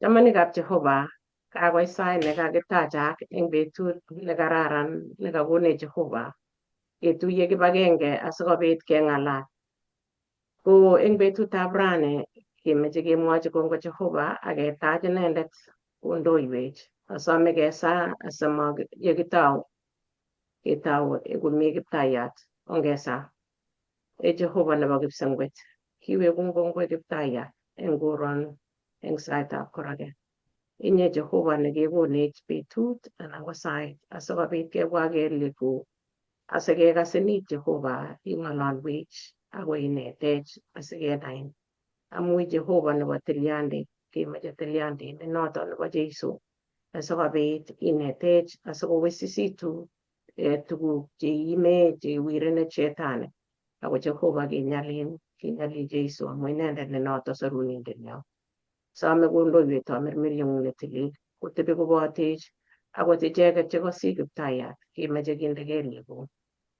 Chamanikab Jehova, kakoit sait nekakitachak eng betut nekararan nekakonech Jehova ketuiye kibagenge asikobit keng'alal. Ko eng betutab rani kemeche kemwochi kongoi Jehova aketach inendet kondoiwech. Asome kesaa asima yekitou ketou komi Kiptayat. Ongesaa. E Jehova nebo kipsengwet, kiwekun kongoi Kiptayat eng koroni eng saitab korake. Inye Jehova nekekonech betut anan ko sait asikobit kebwa kelyekuk asikekasin it Jehova ing'ololwech ako inetech asikenain. Amu Jehova nebo tilyandit, kemoche tilyandit nenoto nebo Jesu asikobit inetech asikowisisitu tuguk cheiimech chewirenech shetani. Ako Jehova kinyalin, kinyalil Jesu amu inendet nenoto sorunindenyo. Some kondoiwech tamirmirieng'ung netilil kotebi kobotech akot icheket chekosich Kiptayat kemoche kinde kelyekuk.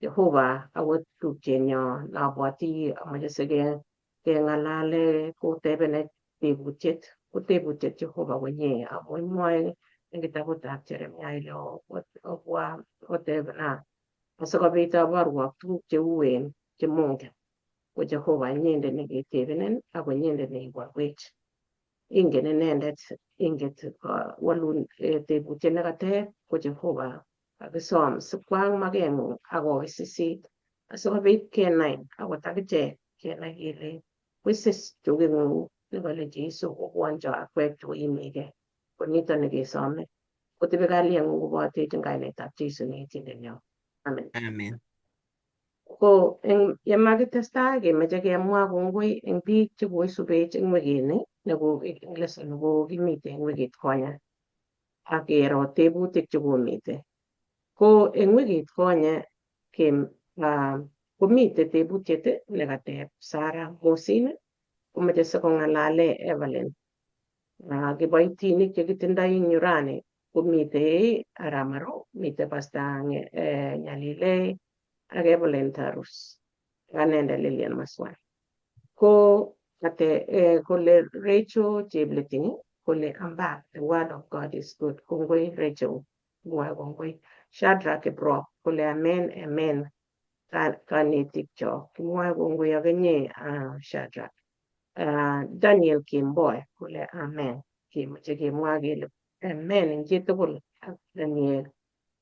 Jehova akot tupchenyo nabwoti amoche sikeng'alale kotebenech tebutiet, ko tebutiet Jehova konye amu imwoe eng kitabutab Jeremia ile obwa otebena asikobit aborwok tuguk cheuen chemongen. Ko Jehova inyendet neketebenen ako inyendet neiborwech. Ingen inendet, inget walun tebutiet nekateb ko Jehova kakisom sikwang makeng'ung ak kowisisiit asikobit kenai akot akichek kenai kele wisis chokeng'ung nekale Jesu kobwoncho akwek choimike. Ko nito nekesome kotebi kalyeng'ung kobotech eng kainetab Jesu neetindenyo. Amen. Amen. Ko eng yemakitestai kemeche kemwa kongoi eng biik chekoisubech eng wikini neko eng lesson nekokimite eng wikit konye ak kero tebutik chekomite. Ko eng wikit konye ke komite tebutiet nekateb Sarah Mosin komeche sikong'alale Evelyn. Kiboitinik chekitindoi eng yu rani komitei Aramaru, mitei Pastor Nyalile ak Evelyn Tarus ak anendet Lilian Maswan. Ko kate kole Rachel Chepleting kole I'm back, the word of God is good. Kongoi Rachel, mwoe kongoi. Shadrack Kiprop kole amen, amen kanetik chok. Kimwoe kongoi ak inye Shadrack. Daniel Kemboi kole amen. Kemoche kemwa kele amen eng chitugul ak Daniel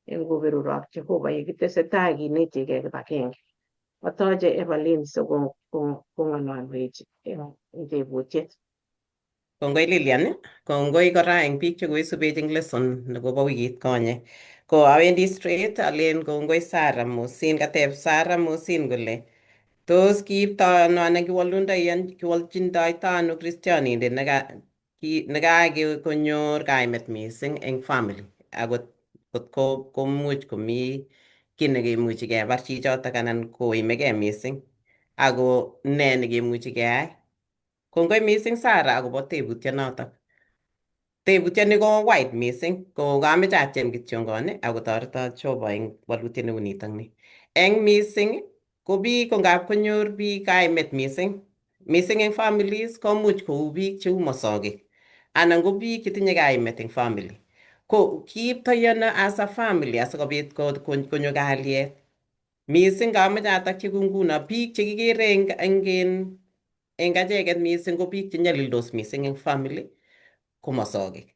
eng koberurok Jehova yekitesetai kinetigei kibagenge. Atoche Evelyn sikong'ololwech eng tebutiet. Kongoi Lilian, kongoi kora eng biik chekoisubech eng lesson nekobo wikit konye. Ko awendi straight alen kongoi Sarah Musin, kateb Sarah Musin kole tos kiipto ano anan kiwolundoi kiwolchindoito ano kristianindet nekakonyor kaimet missing eng family akot kotko komuch komi kiy nekemuchi kebar chichotok anan koimegei missing ako ne nekemuchi keyai. Kongoi missing Sarah akobo tebutyonotok. Tebutioni ko wide missing ko kameche atiem kityongon akotoreto Jehova eng walutiet neu nitokni. Eng missing ko biik ko ngap konyor biik kaimet missing missing eng families komuch kou biik cheu mosokik anan ko biik chetinye kaimet eng family. Ko kiiptoi ano as a family asikobit konyo kalyet. Missing kameche atakyi kou nguno biik chekikere eng acheket missing ko biik chenyalildos missing eng family ko mosokik.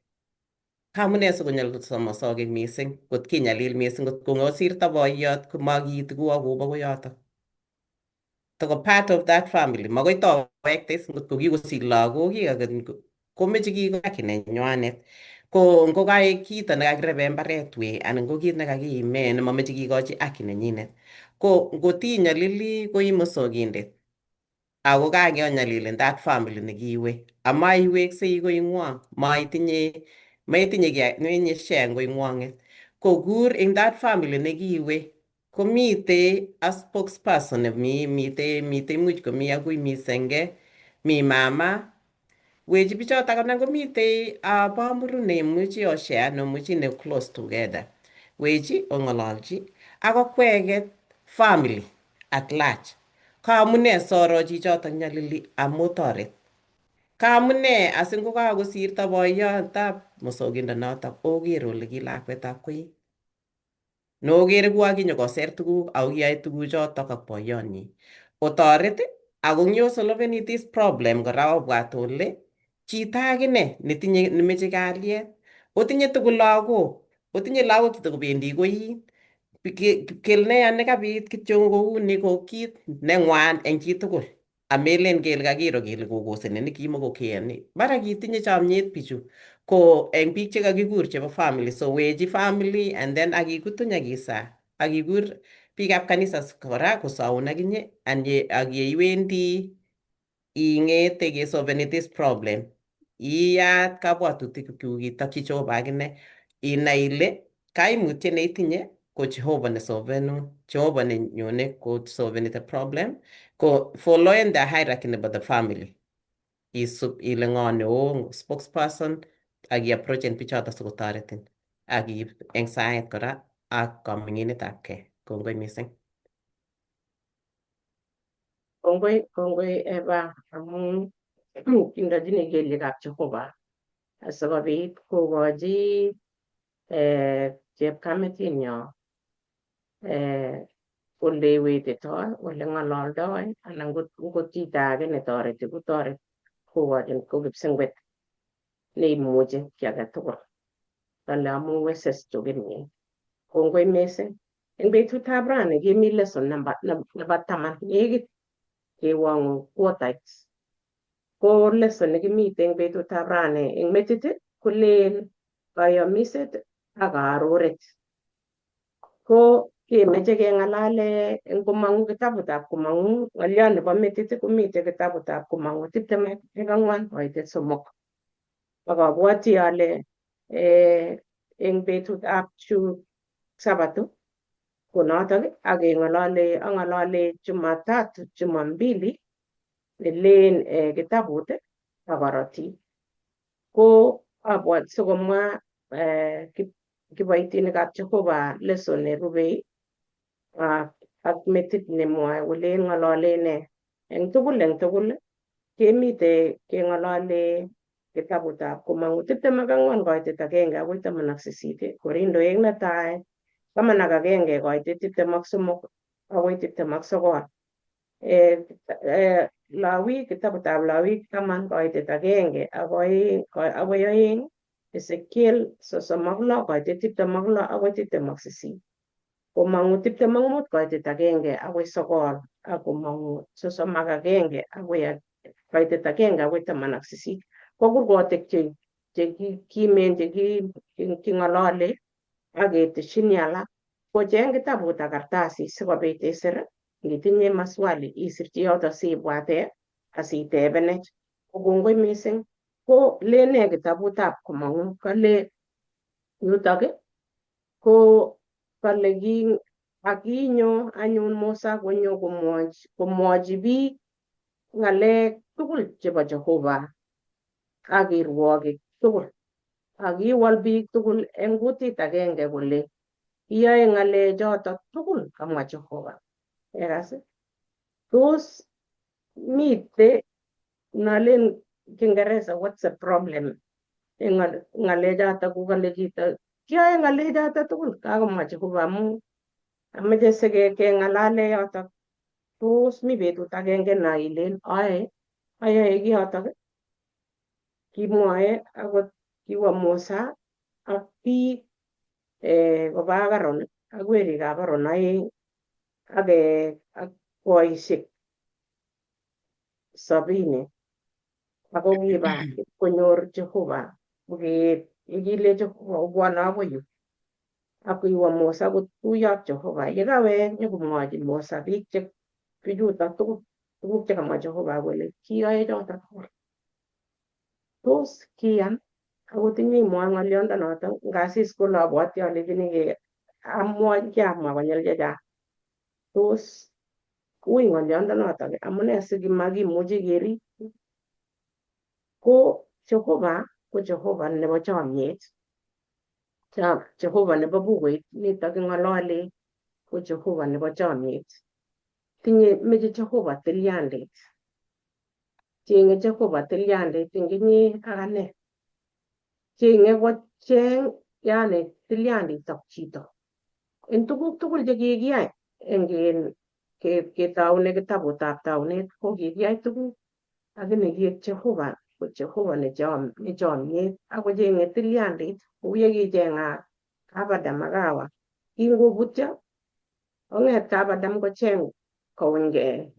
Amune sikonyalilso mosokik missing kot kinyalil missing kot kosirto boiyot komakiiti kuo kobo koyotok. Toko part of that family makoi towekte is ngot ko kikosich lagok komeche kiko haki nenywanet. Ko ngokaek kito nekakirebe mbaret we anan ko kit nekakiime nemomeche kikochi haki nenyinet. Ko ngotinyalili ko i mosokindet ako kakenyalil in that family nekiiwe ama iweksei koing'wong maitinye maitinye kiy share eng koing'wong'et. Ko kur in that family nekiiwe komite a spokesperson nemi mite mite imuch komi akui mi senge mi mama wechi bichotok anan komitei bamuru neimuchi oshare nemuchi ne close together wechi ong'ololchi ak okweket family at large. Ko amune soro chichotok nyalili amu toret. Kamune asingokakosirto boiyotab mosokindonotok oker ole ki lakwetab koik. Nokere kuo kinyokoser tuguk ako kiyoe tuguchotok ak boiyonyin. Otoret ako nyosolveni this problem kora obwat ole chito akine netinye nemeche kalyet otinye tugul lagok otinye lagok chetokobendi koin kelneya nekabit kityo kouni ko kit neng'wan eng chitugul amelen kele kakiro kele kokoseni kimokokeyoni mara kitinye chomyet bichu ko eng biik chekakikur chebo family so wechi family and then akikutuny akisa akikur biikab kanisa kora kosoun akinye and ak yeiwendi ing'ete kesolveni this problem iyat kabwatutik kyuk itokyi Jehova akine inai ile kaimutyet neitinye ko Jehova nesolvenun Jehova nenyone kosolveni the problem ko following the hierarchy nebo the family isub ile ng'o neo spokesperson ak iapproachen bichoto sikotoretin ak iib eng saet kora ak kaming'inetab kei. Kongoi mising. Kongoi, kongoi Eva amun kindochini kelyekab Jehova asikobit kokochi chepkametinyo ole wetitoi, ole ng'ololdoi anan ko chito age netoreti kotoret kokochin ko kipsengwet neimuchi kiy age tugul. Kale amun weses chukinyin. Kongoi mising. Eng betutab rani kemi lesson nebo 10 nekit kewongu quartait. Ko lesson nekimite eng betutab rani eng metit kolen kayomiset ak kaaroret. Ko kemeche keng'alale eng komong'u kitabutab komong'u ng'oliot nebo metit komite kitabutab komong'u 24:3. Ak abwoti ale eng betutab chu Sabato ko notok ak keng'olole ang'olole Jumatatu Jumambili nelen kitabut ak korotik. Ko abwat sikomwa kiboitinikab Jehova lesson nerubei ak metit nemwoe kolen ng'olole nee. Eng tugul kemite keng'olole kitabutab komong'u 24:1 akoi 18, Korindoek netai 11:23 akoi 29. Lawik kitabutab Lawik 10:1 akoi 2, Ezekiel 36:26 akoi 28. Komong'u 25:1 akoi 9 ak komong'u 31 akoi koitet 1 akoi 18. Ko kurgotik chekimen cheking'olole ak ketesyini alak kocheng kitabut ak kartasit sikobit isir ngitinye maswali isirchi yoto sibwate asitebenech. Ko kongoi mising. Ko lene kitabutab komong'u kale yutok ko kale akinyo anyun Musa konyo komwochi biik ng'alek tugul chebo Jehova ak kirwogik tugul. Ak kiwol biik tugul eng kutit agenge kole kiyoe ng'alechoto tugul kamwa Jehova. Ekas tos mite nalen Kiingereza what's the problem eng ng'alechoto ko kale chito kiyoe ng'alechoto tugul kakomwa Jehova amu ameche sikeng'alale yotok. Tos mi betut agenge na ilen ayoe kiyotok. Kimwoe akot kiwo Musa ak biik koba ak Aaron ak werikab Aaron aeng ak boisiek 70 ako kiba konyor Jehova koket yekile Jehova obwone akoi yu ak kiwo Musa kotuiyo ak Jehova yekawek nyokomwochi Musa biik che bichutok tugul tuguk chekamwa Jehova kole kiyoe chotok tugul. Tos kiyan akot inye imwoe ng'oliondonoto ngasis kole abwoti alechini amwoe kiamwa konyil chechang. Tos ui ng'oliondonotok amune simakimuchi kerib? Ko Jehova ko Jehova nebo chomyet. Jehova nebo bukuit nitok king'olole ko Jehova nebo chomyet. Tinye meche Jehova tilyandit. Cheng'e Jehova tilyandit eng inye ak ane. Cheng'e kocheng yani tilyandit ak chito. En tuguk tugul chekikiyai eng ketoune kitabutab taunet ko kikiyai tuguk lakini kiek Jehova ko Jehova ne chomiet ako cheng'e tilyandit kou yekicheng'at kap Adam ak Hawa. Kingobutyo kong'et kap Adam kocheng kounyge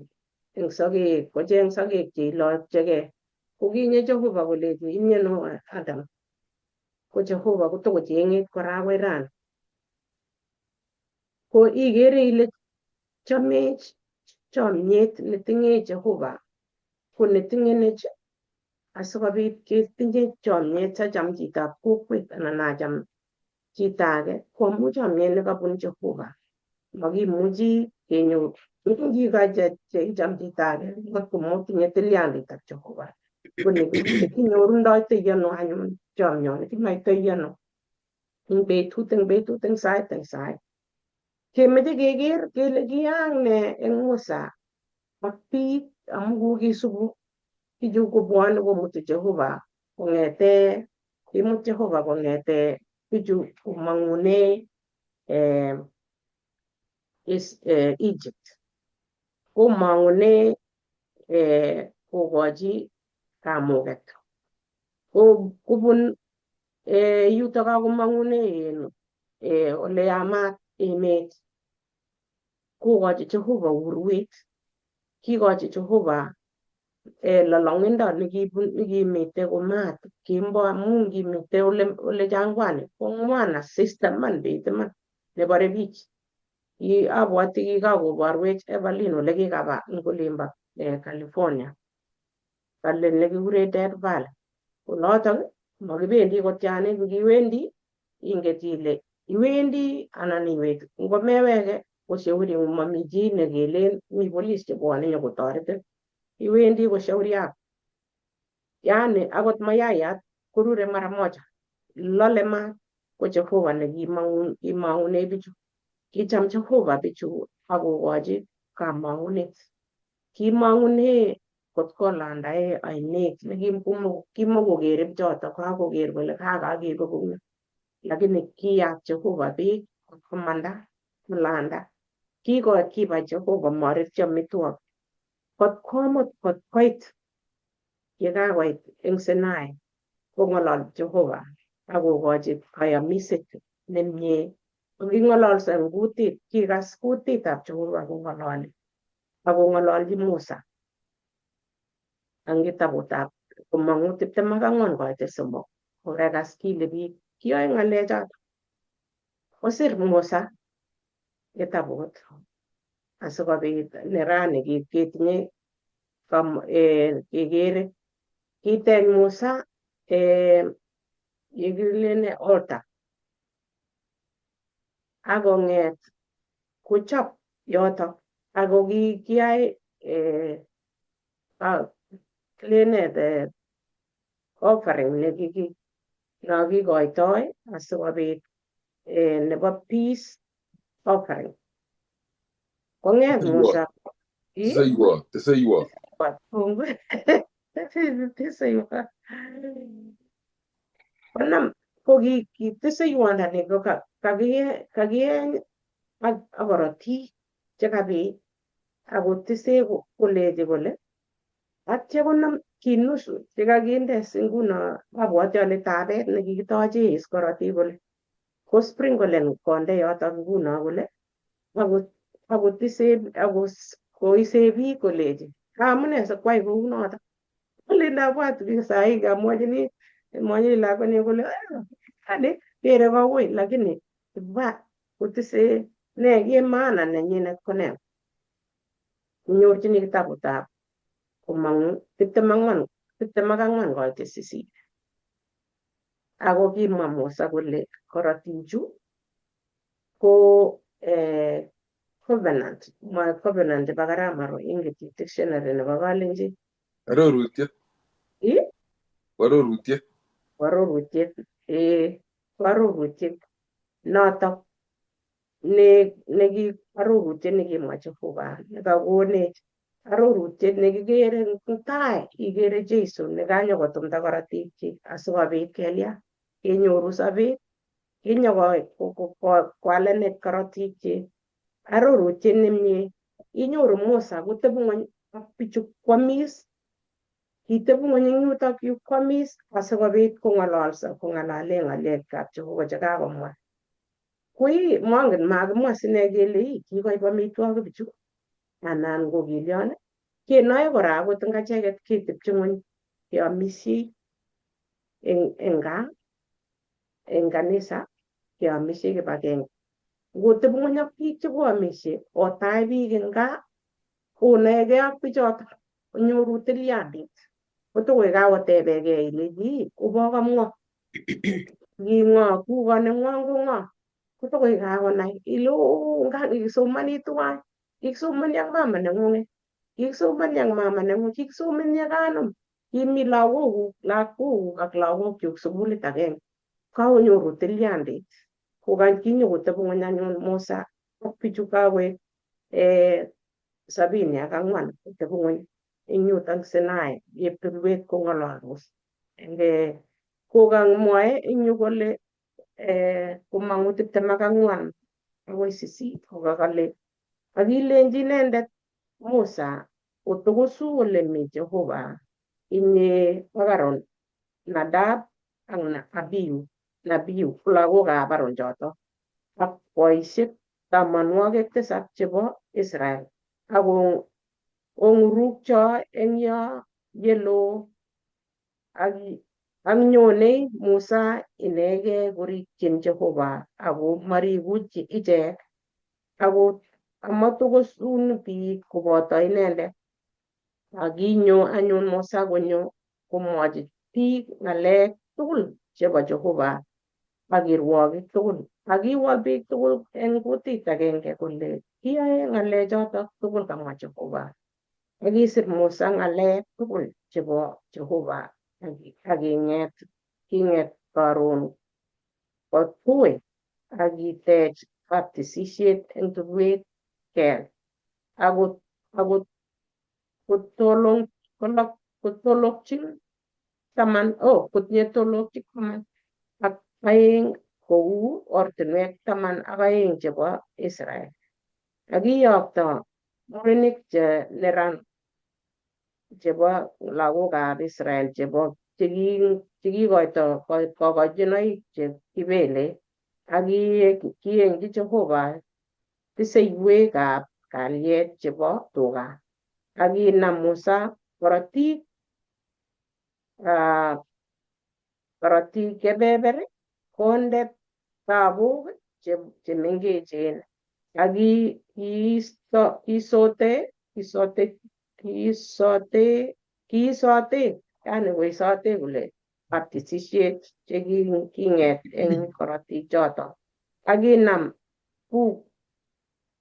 eng sokek, kocheng sokek cheilokchigei. Ko kinyo Jehova kolechi imiano Adam. Ko Jehova kotokocheng'ech kora akoi rani. Ko ikere ile chomech chomiet netinye Jehova ko netinyenech asikobit ketinye chomiet sacham chitab kokwet anan acham chito age ko amu chomiet nekabun Jehova. Makimuchi kenyor cheicham chito age ngot komotinye tilyandit ak Jehova. Ko nekinyorundoitoi ano anyun chomyoni, kinoitoi ano eng betut eng betut eng sait eng sait. Kemeche keker kele kiyaak ne eng Musa ak biik amu kokisubu bichu kobwone komutu Jehova kong'ete kimut Jehova kong'ete bichu komang'une Egypt. Komang'une kokochi kamuket. Kobun yuto kakomang'une ole yamat emet kokochi Jehova urwet. Kikochi Jehova lolong'indo nekimite ko maat kembo amu ngimite ole jangwani kong'wan asista iman bet iman nebore biich. Abwati kikakoborwech Evelyn ole kikaba eng olimbo California. Kale nekikure Death Valley. Olotok makibendi kotyanit ngiwendi inget ile iwendi anan iwek. Ngomeweke ko shauri mami chi nekelen mi polis chebwone nyokotoretin. Iwendi ko shauri yako. Yani akot mayayat korure mara moja. Lole maat ko Jehova nekimang'une bichu. Kicham Jehova bichu akokochi kamang'unet. Kimang'une kot kolandae ainet nekimokokere bichoto kakoker kole kakakebe kouni. Lakini kiyat Jehova beek komanda kolanda. Kiba Jehova morirchi amitwogik. Kot komut kot koit yekakoit eng Sinai kong'ololchi Jehova akokochi kayamiset nemie. King'ololso eng kutit, kikas kutitab Jehova kong'ololi akong'ololchi Musa eng kitabutab komong'u 24:3. Kokekas kile biik kiyoe ng'alechoto. Kosir Musa kitabut asikobit nerani ketinye kekere. Kitech Musa yekilene altar akong'et kochop yotok ako kiyai kilene offering nekikoitoi asikobit nebo peace offering. Kong'et Musa Teseiwo. Konam ko kiteseiwondoni ko kakiyeny ak korotik chekabit akotise kolechi kole atya konam kinusu chekakinde nguno abwoti ale tabet nekikitoche is korotik kole ko sprinklen konde yotok nguno kole akotise akoise biik kolechi amune sikwai kounotok. Alen abwat sahi amwachini mwachini lakwenyu kole yani kere koui lakini ba kotise ne ki maana nenyinet ko ne. Inyorchini kitabutab komong'u 24:8. Ako kimwa Musa kole korotichu ko covenant, mwa covenant nebo karamaro inget dictionary nebo Kalenjin. Arorutiet. Arorutiet. Arorutiet. Arorutiet notok neki arorutiet nekimwa Jehova nekakonech Arorutiet nekikere eng tai ikere Jesu nekanyokotumda korotikchik asikobit kelya kenyoru sobet kinyokoalenet korotikchik. Arorutiet nemie inyoru Musa koteb ng'weny ak bichu kwamis kiteb ng'weny eng yutok yu kwamis asikobit kong'ololso kong'alale ng'alekab Jehova chekakomwa. Koi mongen makimwa sine kele ii kikoib amitwogik bichu anan ko kilion kenoe kora akot eng acheket ketepche ng'weny keomisiei eng gaa eng kanisa keomisiei kibagenge. Ngoteb ng'weny ak biik chekoamisie otach biik eng gaa onoegei ak bichotok onyoru tilyandit kotokoi kawotebegei ile ii obo kamng'o ki ng'o kuko neng'wong ko ng'o kotokoi kakonai ile oo nga kikisomoni tuwai kikisomoni ak mama neng'ung'et kikisomoni ak mama neng'ung kikisomoni ak anum kimi lagokuk lagokuk ak lagokchuk sukulit agenge kaonyoru tilyandit kokakinyokoteb ng'weny anyun Musa ak bichu kakoek 74 koteb ng'weny eng yutok Sinai yep tulwet kong'ololdos. Kokamwoe eng yu kole komong'u 24 akoi 8 kokakale akilenji inendet Musa otokosu ole mi Jehova inye ak Aaron Nadab ak Abihu Nabiu ko lagokab Aaron choto ak boisiek 7 chebo Israel ak ong'urukcho eng yo yeloo ak nyonei Musa inegei korikchin Jehova ako mariku ichek ako amatokosun biik koboto inendet. Akinyo anyun Musa konyo komwochi biik ng'alek tugul chebo Jehova ak kirwokik tugul. Ak kiwol biik tugul eng kutit agenge kole kiyoe ng'alechoto tugul kamwa Jehova. Ak kisir Musa ng'alek tugul chebo Jehova ak king'et karon kotui ak kitech baptisisiet eng tulwet kel akot kotolokchin taman oh kotinye tolokchik 12 kou ortinwek 12 chebo Israel. Ak kiyokto murenik che neran chebo lagokab Israel chebo chekikoito kokochinoik che kibele ak kiengchi Jehova tiseiwekab kalyet chebo tuga. Ak kinam Musa korotik kebeber konde tabok chemengechen ak kiisote yani koisote kole baptisisiet cheking'et eng korotik choto. Ak kinam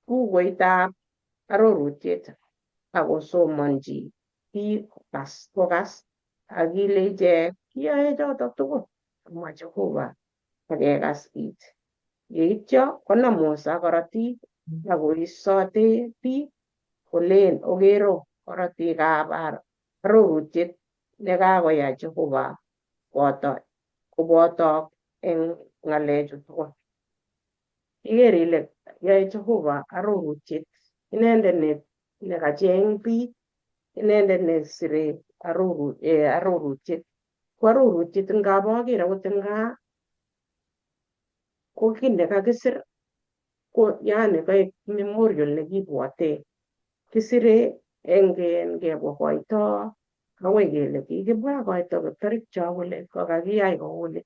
bukuitab arorutiet ak kosomonchi biik kokas ak kile ichek kiyoe choto tugul kamwa Jehova ak kekas it. Yeityo konam Musa korotik ak koisote biik kolen okero korotikab arorutiet nekakoyai Jehova kobotok eng ng'alechu tugul. Iker ile yoe Jehova arorutiet inendet nekacheng biik inendet nesire arorutiet. Ko arorutiet ngap aker akot eng gaa ko kiy nekakisir ko yani koek memorial nekibwote. Kisire eng ngebwa koito akoi kele kikibwa koito tarik cho kole kokakiyai kouni.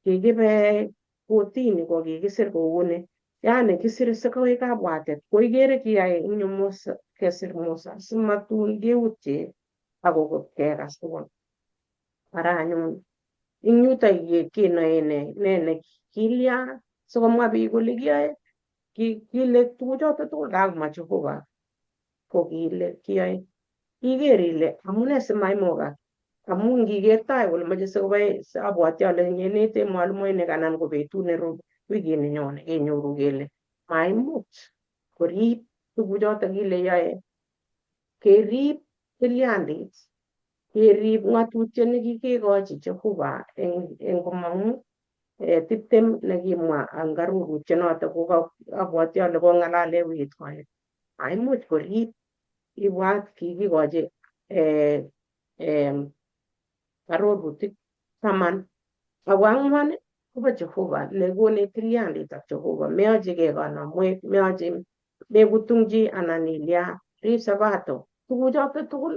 Kikibe kotini ko kikisir kouni. Yani kisire sikoik kabwatet ko ikere kiyai eng yu Musa kesir Musa simatun keutye ako kekas tugul. Ara anyun eng yuto kenoe ne ne kilya sikomwa biik kole kiyoe kile tuguchoto tugul kakomwa Jehova ko kile kiyoe. Iker ile amune simaimukak amun ngiker tai kole moche sikobai abwati ale nyenete mwalimuinik anan ko betut nerube wikit nenyone kenyoru kele maimuch korib tuguchoto kile yoe Kerib tilyandit, kerib ng'atutiet nekikekochi Jehova eng komong'u 20 nekimwa eng arorutiet noto ko abwoti ale kong'alale wikit konye. Maimuch korib ibwat kikikochi arorutik 10 ako 4 kobo Jehova nekonech tilyandit ak Jehova. Meyochigei kanamwek, meyoche mekutungchi anan ilya, rib sabato, tuguchoto tugul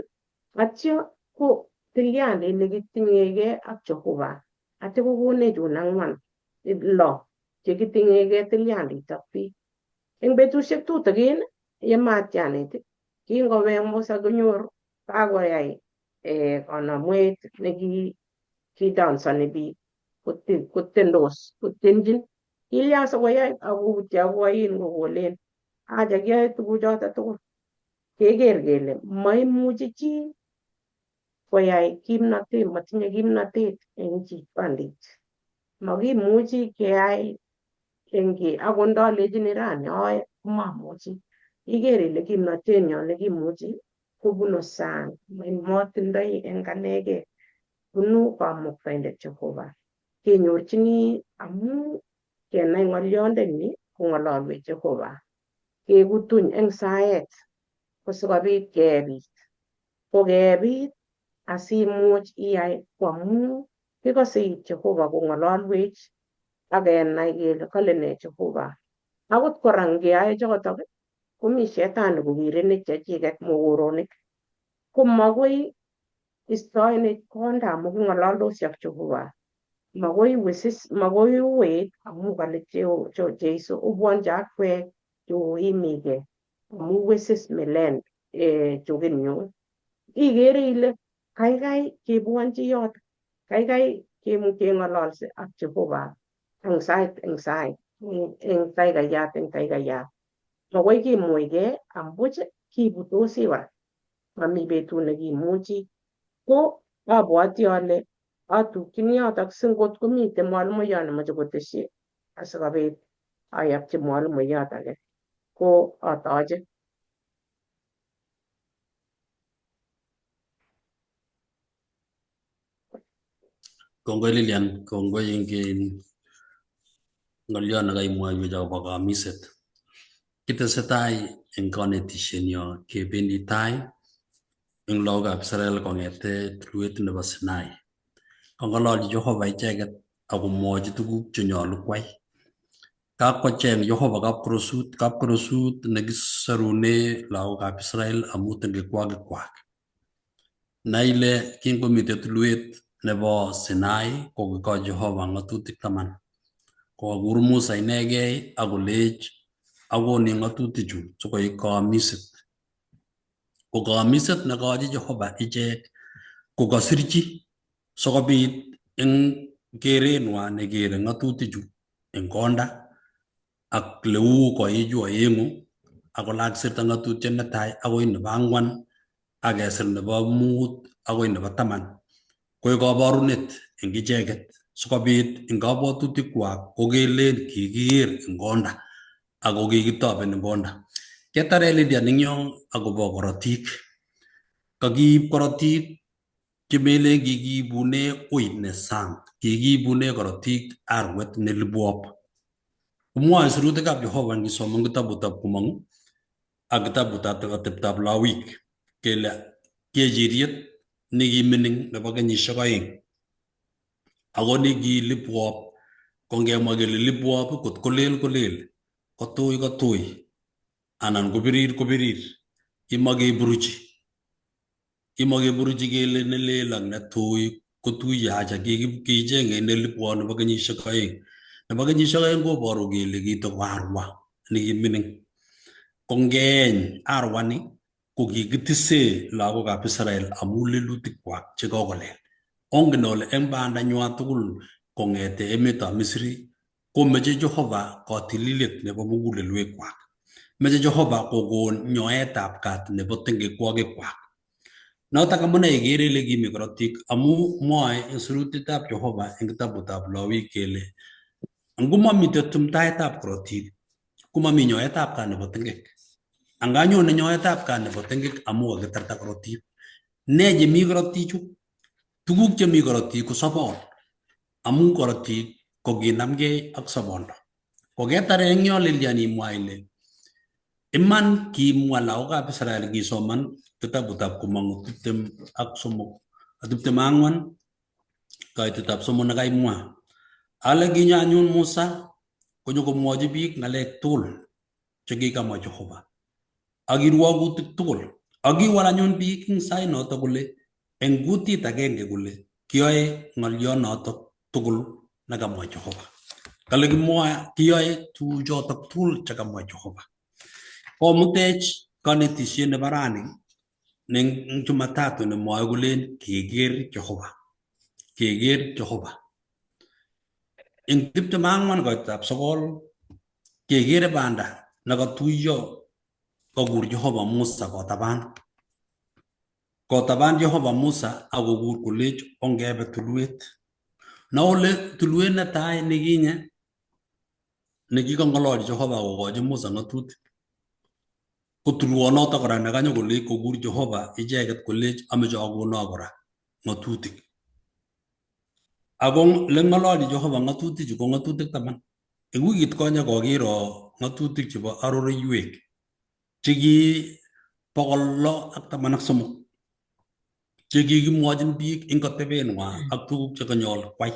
atyo ko tilyandit nekitinyegei ak Jehova. Atyo kokonech chun 4 6 chekitinyegei tilyandit ak biik. Eng betusiek tutikin ye matianit kingowek Musa konyor kakoyai kanamwet nekidansoni biik kotendos kotenjin kilya sikoyai akoutyo akoain kokolen acha kiyoe tuguchoto tugul keker kele maimuchi chi koyai kimnatet, matinye kimnatet eng chitwandit. Makimuchi keyai eng ki akot ndalechini rani oe komamuchi. Iker ile kimnatenyo nekimuchi kobunu sang, motindoi eng anegei, bunu kamuktaindet Jehova. Kenyorchini amu kenai ng'olyondoni kong'ololwech Jehova. Kekutuny eng saet kosikobit kebit. Ko kebit asimuch iyai ko amu kikose it Jehova kong'ololwech ak kenai kele kale nee Jehova. Akot kora ngeyoe chotok komi shetani kowirenech chechiket mokoronik. Ko makoi istoenech konda amu king'ololdosi ak Jehova. Makoi wisis, makoi uet amu kale Jeiso obwonchi akwek choimigei amu wisis milen chukinyu. Ikere ile kaikai kebwonchi yoto, kaikai keng'ololse ak Jehova eng sait eng sait, eng taikayat eng taikayat. Makoi kimuige ambuch kibutosi kora. Mami betut nekimuchi. Ko abwoti ale atukchini yotok singot komiten mwalimuyon nemoche kotesyi asikobit ayapchi mwalimuyot age ko atoche. Kongoi Lilian, kongoi eng ng'olyo nekaimwaiwech akobo kamiset. Kitesetai eng kanetishenyo kebendi tai eng lagokab Israel kong'ete tulwet nebo Sinai. Kong'ololchi Jehova icheket akomwochi tuguk chenyolu kwai. Kakwocheng Jehova kapkorosut, kapkorosut nekisorune lagokab Israel amu tengekwokikwak. Nai ile kingomitei tulwet nebo Sinai kokikochi Jehova ng'atutik 10. Kokakur Musa inegei akolech akoni ng'atutichu sikoik kaamiset. Ko kaamiset nekachi Jehova ichek kokasirchi sikobit eng kerenwa nekere ng'atutichu eng konda ak leu koichu 2 akolakisirta ng'atutiet netai akoi nebo 4 ak kesir nebo 5 akoi nebo 10 koik kabarunet eng icheket sikobit eng kabwatutikwak kokelen kikiker eng konda ako kikitoben eng konda. Ketare Lydian eng yo akobo korotik. Kakiib korotik chemelen kikiibune ui ne sang, kikiibune korotik arwet ne libwop. Komwoe sirutikab Jehova ngisoman kitabutab Komong'u ak kitabutab ateptab Lawik kele kechiriet nekimining nebo kenyisiek 2 ako nekilibwop ko ngemwa kele libwop kot kolel kolel, kotui kotui anan kobirir kobirir, kimakeburuchi. Kimakeburuchi kele nelel ak netui kotuiye acha kichenge nelibwop nebo kenyisiek 2. Nebo kenyisiek 2 koboru kele kitoko arwa nekimining. Ko ngeeny arwani ko kikitise lagokab Israel amu lelutikwak chekokolel. Ongen ole eng bandanywa tugul kong'ete emetab Misri komeche Jehova kotililet nebo mugulelwekwak. Meche Jehova kokon nyoetab kat nebo tengekwokikwak. Notok amune ikere ile kimi korotik amu mwoe eng sirutietab Jehova eng kitabutab Lawik kele ngomamite tumtaetab korotik komami nyoetab kat nebo tengek. Anganyone nyoetab kat nebo tengek amu kakitarta korotik. Ne chemi korotichu? Tuguk chemi korotik ko sobon. Amu korotik ko kinamgei ak sobondo. Koketare eng yo Lilian imwa ile iman kimwa lagokab Israel kisoman kitabutab Komong'u 23 24 kaitetab 3 nekaimwa. Ale kinyo anyun Musa konyokomwochi biik ng'alek tugul chekikamwa Jehova ak kirwokutik tugul. Ak kiwol anyun biik eng sait noto kole eng kutit agenge kole kiyoe ng'olionotok tugul nekamwa Jehova. Kale kimwoe kiyoe tuguchotok tugul chekamwa Jehova. Komutech konetisiet nebo rani ne eng Jumatatu nemwoe kolen keker Jehova. Keker Jehova. Eng 24 koitab 9 kekere banda nekatuiyo kokur Jehova Musa kotaban. Kotaban Jehova Musa akokur kolech ongebe tulwet. Na ole tulwet netai nekinye nekikong'ololchi Jehova kokochi Musa ng'atutik. Ko tulwonoto kora nekanyo kolech kokur Jehova icheket kolech ameche akonok kora ng'atutik. Ako leng'ololchi Jehova ng'atutichu ko ng'atutik 10. Eng wikit konye kokiro ng'atutik chebo aroroiwek cheki 613 chekikimwochin biik eng kotebenwa ak tuguk chekanyol kwai.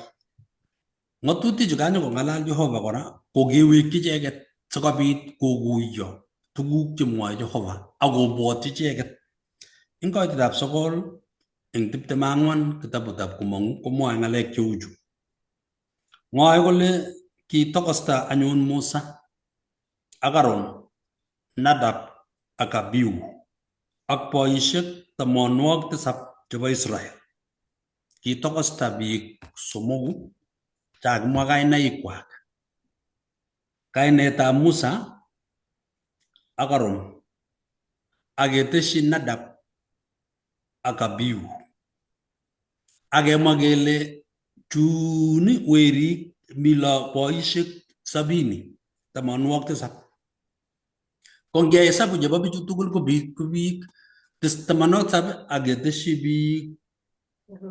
Ng'atutichu kanyo kong'alal Jehova kora ko kewekyi icheket sikobit kokuiyo tuguk chemwoe Jehova akobwotyi icheket. Eng koitetab 9 eng 24 kitabutab Komong'u komwoe ng'alek cheuchu. Mwoe kole kitokosta anyun Musa ak Aaron, Nadab ak Abihu ak boisiek 97 chebo Israel. Kitokosta biik 3 chakimwa kainaikwak. Kainetab Musa ak Aaron ak ketesyi Nadab ak Abihu. Ak kemwa kele chun werik mi boisiek 70 87. Ko ngehesabu chebo bichu tugul ko biik 97 ak ketesyi biik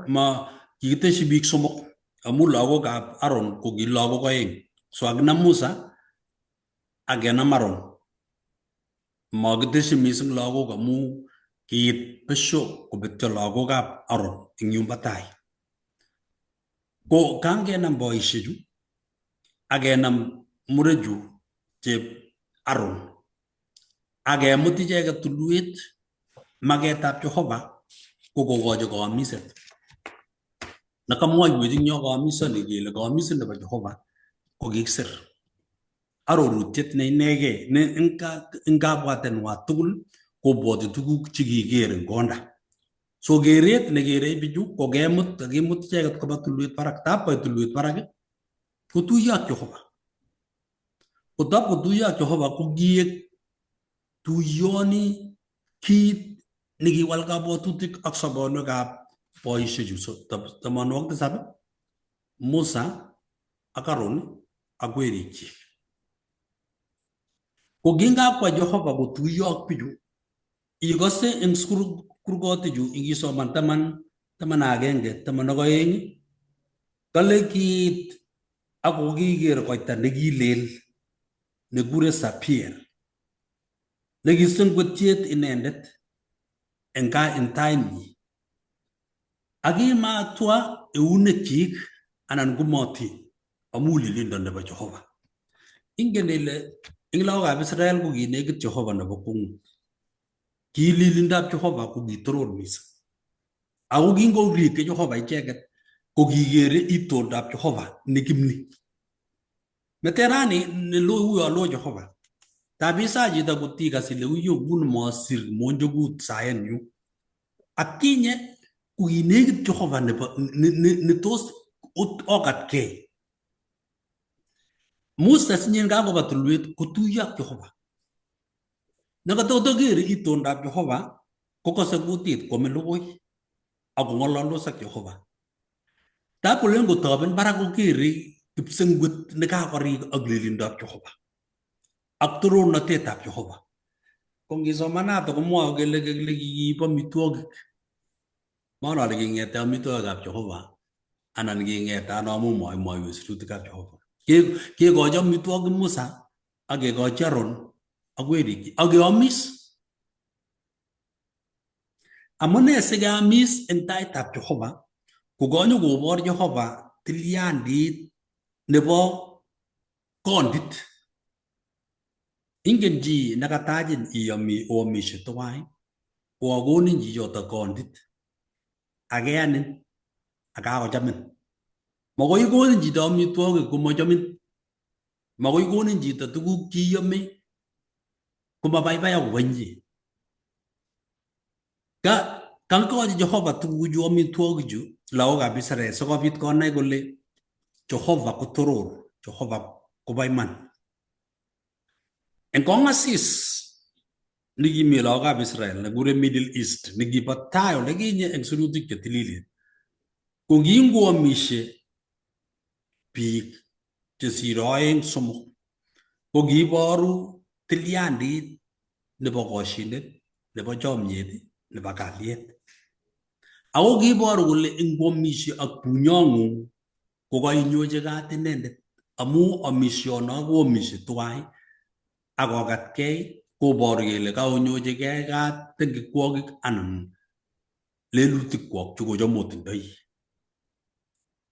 ma kikitesyi biik 3 amu lagokab Aaron ko ki lagok 2. So akinam Musa ak kenam Aaron. Makitesyi mising lagok amu kiit besho kobetyo lagokab Aaron eng yumbo tai. Ko kangenam boisiechu ak kenam murechu chep Aaron ak kemut icheket tulwet maketab Jehova ko kokochi kaamiset. Nekamwoiwech eng yo kaamisoni kele kaamiset nebo Jehova ko kikisir. Arorutiet ne inegei ne eng kabwatenwa tugul kobwoti tuguk chekiker eng konda. So keret nekerei bichu ko kemut kakimut icheket koba tulwet barak. Tab koit tulwet barak kotuiyo ak Jehova. Kotab kotuiyo ak Jehova ko kiek tuyoni kit nekiwal kabwatutik ak sobonwekab boisiechu. So 97 Musa ak Aaron ak werikyik. Ko kingakwa Jehova kotuiyo ak bichu ikose eng kurgotichu ingisoman 10, 11, 12 kale kiit ak kokiker koita nekilel nekure Sapir nekisengwetiet inendet eng tainyi. Ak kimatwa eunekyik anan komotiny amu lilindo nebo Jehova. Ingen ile eng lagokab Israel ko kinekit Jehova nebo kwongut. Ki lilindab Jehova ko kitoron mising. Ako kingorike Jehova icheket ko kikere itondab Jehova nekimni. Mete rani ne uyo lo Jehova. Tabisa chito kotikas ile uyo kun mosir monjokut saenyu. Atkinye ko kinekit Jehova nebo ne tos okatkei. Musa sinyen kakoba tulwet kotuiyo ak Jehova. Nekatotokere itondab Jehova kokose kutit kwome logoi ak kong'ololdos ak Jehova. Tab kolen kotoben barak kokere kipsengwet nekakorik ak lilindab Jehova ak torornatetab Jehova. Ko ngisomanato komwoe kele kikiib amitwogik. Manen ale king'ete amitwogikab Jehova anan king'ete ano amu maimwaiwech sirutikab Jehova. Kekochi amitwogik Musa ak kekochi Aaron ak werikchi ak keamis. Amune sikeamis eng taitab Jehova ko kanyokobor Jehova tilyandit nebo kondit. Ingen chi nekatachin iyomi oamishe tuwai koakonin chichoto kondit akeyanin akakochamin. Makoi konin chito amitwogik komachamin. Makoi konin chito tuguk cheiyome komabaibai akobo inye. Ka kakochi Jehova tuguchu amitwogichu lagokab Israel sikobit konai kole Jehova kotoror, Jehova kobo iman. Eng kong'asis nekimi lagokab Israel nekure Middle East nekibo tai olekinye eng sirutik chetililen ko kingoamishe biik chesire oeng somok ko kiiboru tilyandit nebo koshinet nebo chomyet nebo kalyet. Ako kiiboru kole ingwomishe ak bunyong'ung ko kainyochi kat inendet amu amishono koamishe tuwai ak kokatkei koboru kele kaonyochigei kat tengekwokik anan lelutikwok chekocham otindoi.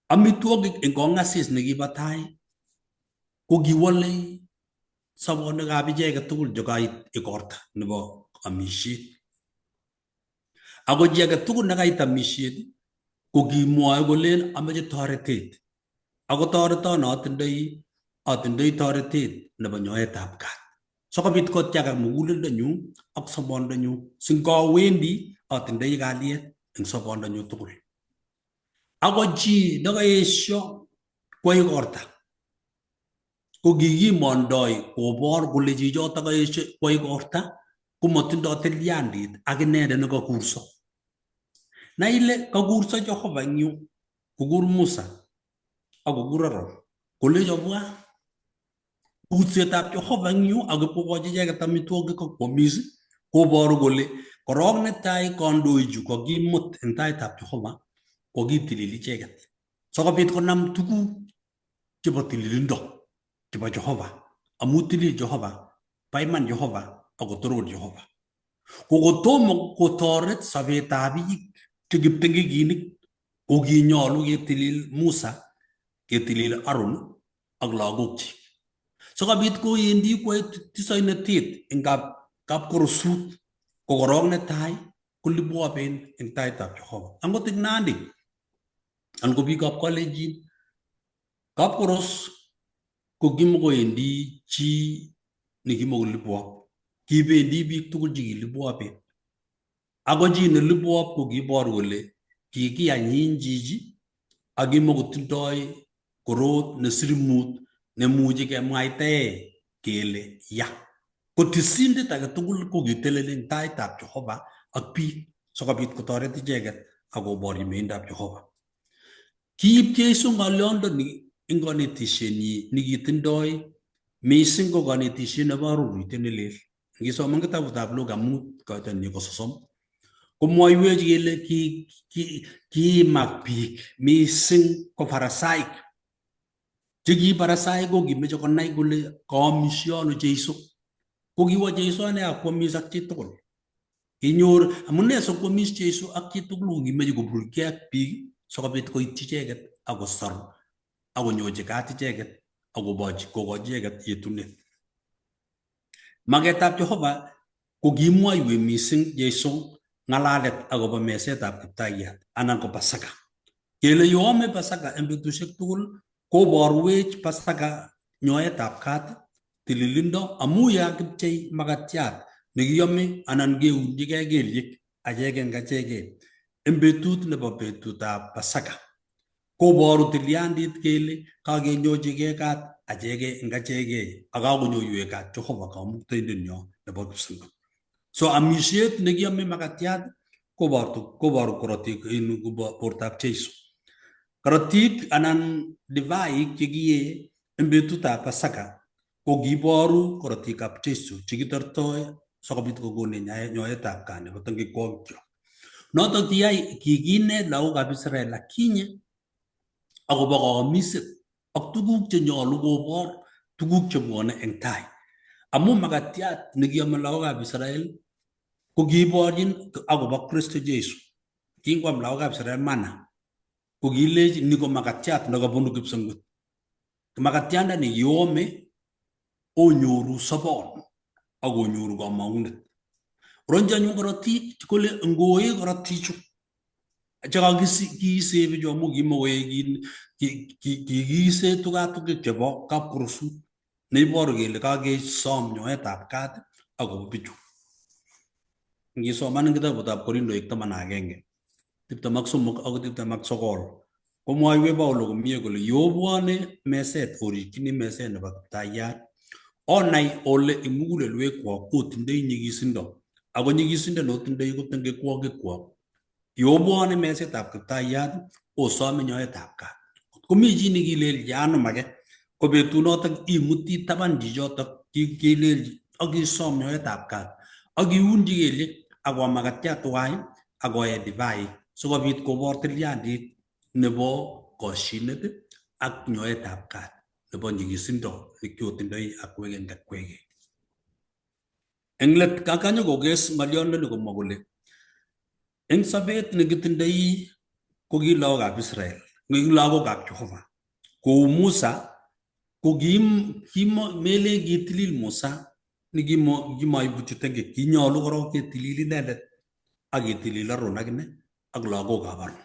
Amitwogik eng kong'asis nekibo tai ko kiwole sobonwekab icheket tugul chekait igorta nebo amisiet. Ako chi age tugul nekait amisiet ko kimwoe kolen amoche toretet. Ako toreton atindoi toretet nebo nyoetab kat. Sikobit kotiakak muguleldonyu ak sobondonyu singowendi atindoi kalyet eng sobondonyu tugul. Ako chi nekaesio kwo igorta ko kikimondoi kobor kole chichoto kaesio kwo igorta komotindoi tilyandit ak inendet nekakurso. Nai ile kakurso Jehova eng yu kokur Musa ak kokur Aaron kolech obwa kursetab Jehova eng yu ak ipkokochi icheket amitwogik ak kwomis koboru kole korok netai kandoichu kokimut eng taitab Jehova kokitilil icheket sikobit konam tuguk chebo tililindo chebo Jehova amu tilil Jehova, bo iman Jehova ako toror Jehova. Ko kotomo kotoret sobetab biik che kiptengekinik ko kinyolu ketilil Musa, ketilil Aaron ak lagokchik. Sikobit kowendi kwoe tisoinatet eng kapkorosut ko korok netai kolibwoben eng taitab Jehova. Angot eng Nandi anan ko biikab Kalenjin, kapkoros ko kimokowendi chi nekimakolibwop. Kibendi biik tugul chekilibwoben. Ako chi nelibwop ko kiibor kole kikianyiny chichi ak kimokotindoi korot nesirmut nemuchi kemwaitae kele ya. Ko tisindet age tugul ko kiteleli eng taitab Jehova ak biik sikobit kotoret icheket ak koborchi meindab Jehova. Kiib Jesu ng'olyondoni eng konetishenyi nekitindoi mising ko konetisiet nebo arorutiet nelel. Ngisoman kitabutab Luka 5 koitonyi ko 30 komwoiwech kele kiimak biik mising ko Farisaik. Che ki Farisaik ko kimeche konai kole kaamishe ano Jesu. Ko kiwo Jesu ane akwamis ak chitugul. Kinyor amune sikwamis Jesu ak chitugul ko kimeche koburkei ak biik sikobit koityi icheket akosor akonyochi kat icheket akobochi kokochi icheket yetunet. Maketab Jehova ko kimwoiwech mising Jesu ng'alalet akobo mesetab kiptayat anan ko Pasaka. Kele yoame Pasaka eng betusiek tugul koborwech Pasaka nyoetab kat, tililindo amu yakipchei makatiat nekiyome anan keunchigei kelyek achek eng achekei eng betut nebo betutab Pasaka. Koboru tilyandit kele kakenyochigei kat achekei eng achekei ak kakonyoiwech kat Jehova kamuktaindenyo nebo kipsengwet. So amisiet nekiame makatiat koboru korotik en bortab Jesu. Korotik anan divaik chekiye eng betutab Pasaka ko kiboru korotikab Jesu chekitortoi Sikobit kokonech nyoetab kat nebo tengekwokikyok. Notok kiyai kikinet lagokab Israel akinye akobo kaomiset ak tuguk chenyolu kobor tuguk chebwone eng tai. Amu makatiat nekiome lagokab Israel ko kiiborchin akobo Kristo Jesu. Kingoam lagokab Israel mana ko kilechi ni ko makatiat nekabunu kipsengwet. Makatiandani yeome onyoru sobon ak onyoru komong'unet. Ronji anyun korotik kole ngoe korotichu chekakiise bichu amu kimokoe kikiise tukatukik chebo kapkurusut neiboru kele kakesom nyoetab kat akobo bichu. Ngisoman eng kitabutab Korindoik 11 23 akoi 29 komwoiwech Paulo komie kole yobwone meset orikchini meset nebo Kiptayat onai ole eng mugulelwekwok otindoi nyigisindo ako nyigisindo neotindoi ko tengekwokikwok. Yobwone mesetab Kiptayat osome nyoetab kat. Komi chi nekilelchi anum age ko betunotok imuti taban chichotok kelelchi ak isom nyoetab kat ak iunchi kelyek ak koam makatiat tuwai ak koe divaik sikobit kobor tilyandit nebo koshinet ak nyoetab kat nebo nyigisindo nekiotindoi akwek eng akwekei. Eng let kakanyo kokes ng'olyondoni komwa kole eng sobet nekitindoi ko ki lagokab Israel, ki lagokab Jehova. Kou Musa ko melen kitilil Musa nekimoibutyi tengek, kinyolu korok ketilil inendet ak ketilil Aron akine ak lagokab Aron.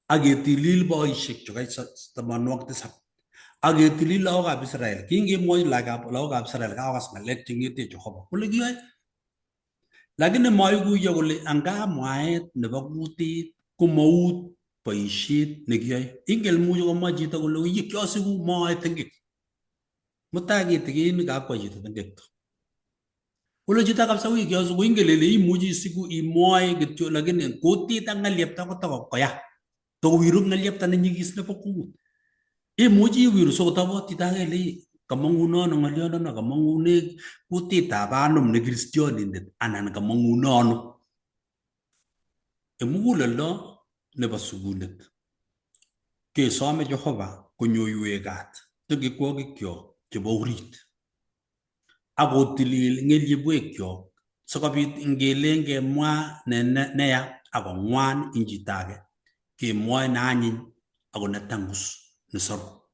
Ak ketilil boisiek chukai 70. Ak ketilil lagokab Israel. Kingemwochi lagokab Israel kakokas ng'alek cheng'ete Jehova. Kole kiyoe. Lakini moikuyo kole anga mwaet nebo kutit komout boisiet nekiyoe. Ingen imuchi komwa chito kole uye kiosiku moe tengek. Mutai kitikin kakwai chito tengekto. Kole chito kabisa ui kiosiku ingen ile imuchi isiku imwoe kityo lakini kutit ak ng'elyepta kotokoya. Tokowiru ng'elyepta nenyigis nebo kungut. Imuchi iwiru sikotobot chito age ile kamong'uno ano ng'oliondono kamong'une kutitab anum ne kristionindet anan kamong'uno ano. Eng muguleldo nebo sukunet kesome Jehova konyoiwech kat tengekwokikyok chebo orit ak kotilil ng'elyebwekyok sikobit ngelen kemwa neya akong'wan eng chito age kemwoe neanyiny ako netangus nesoru.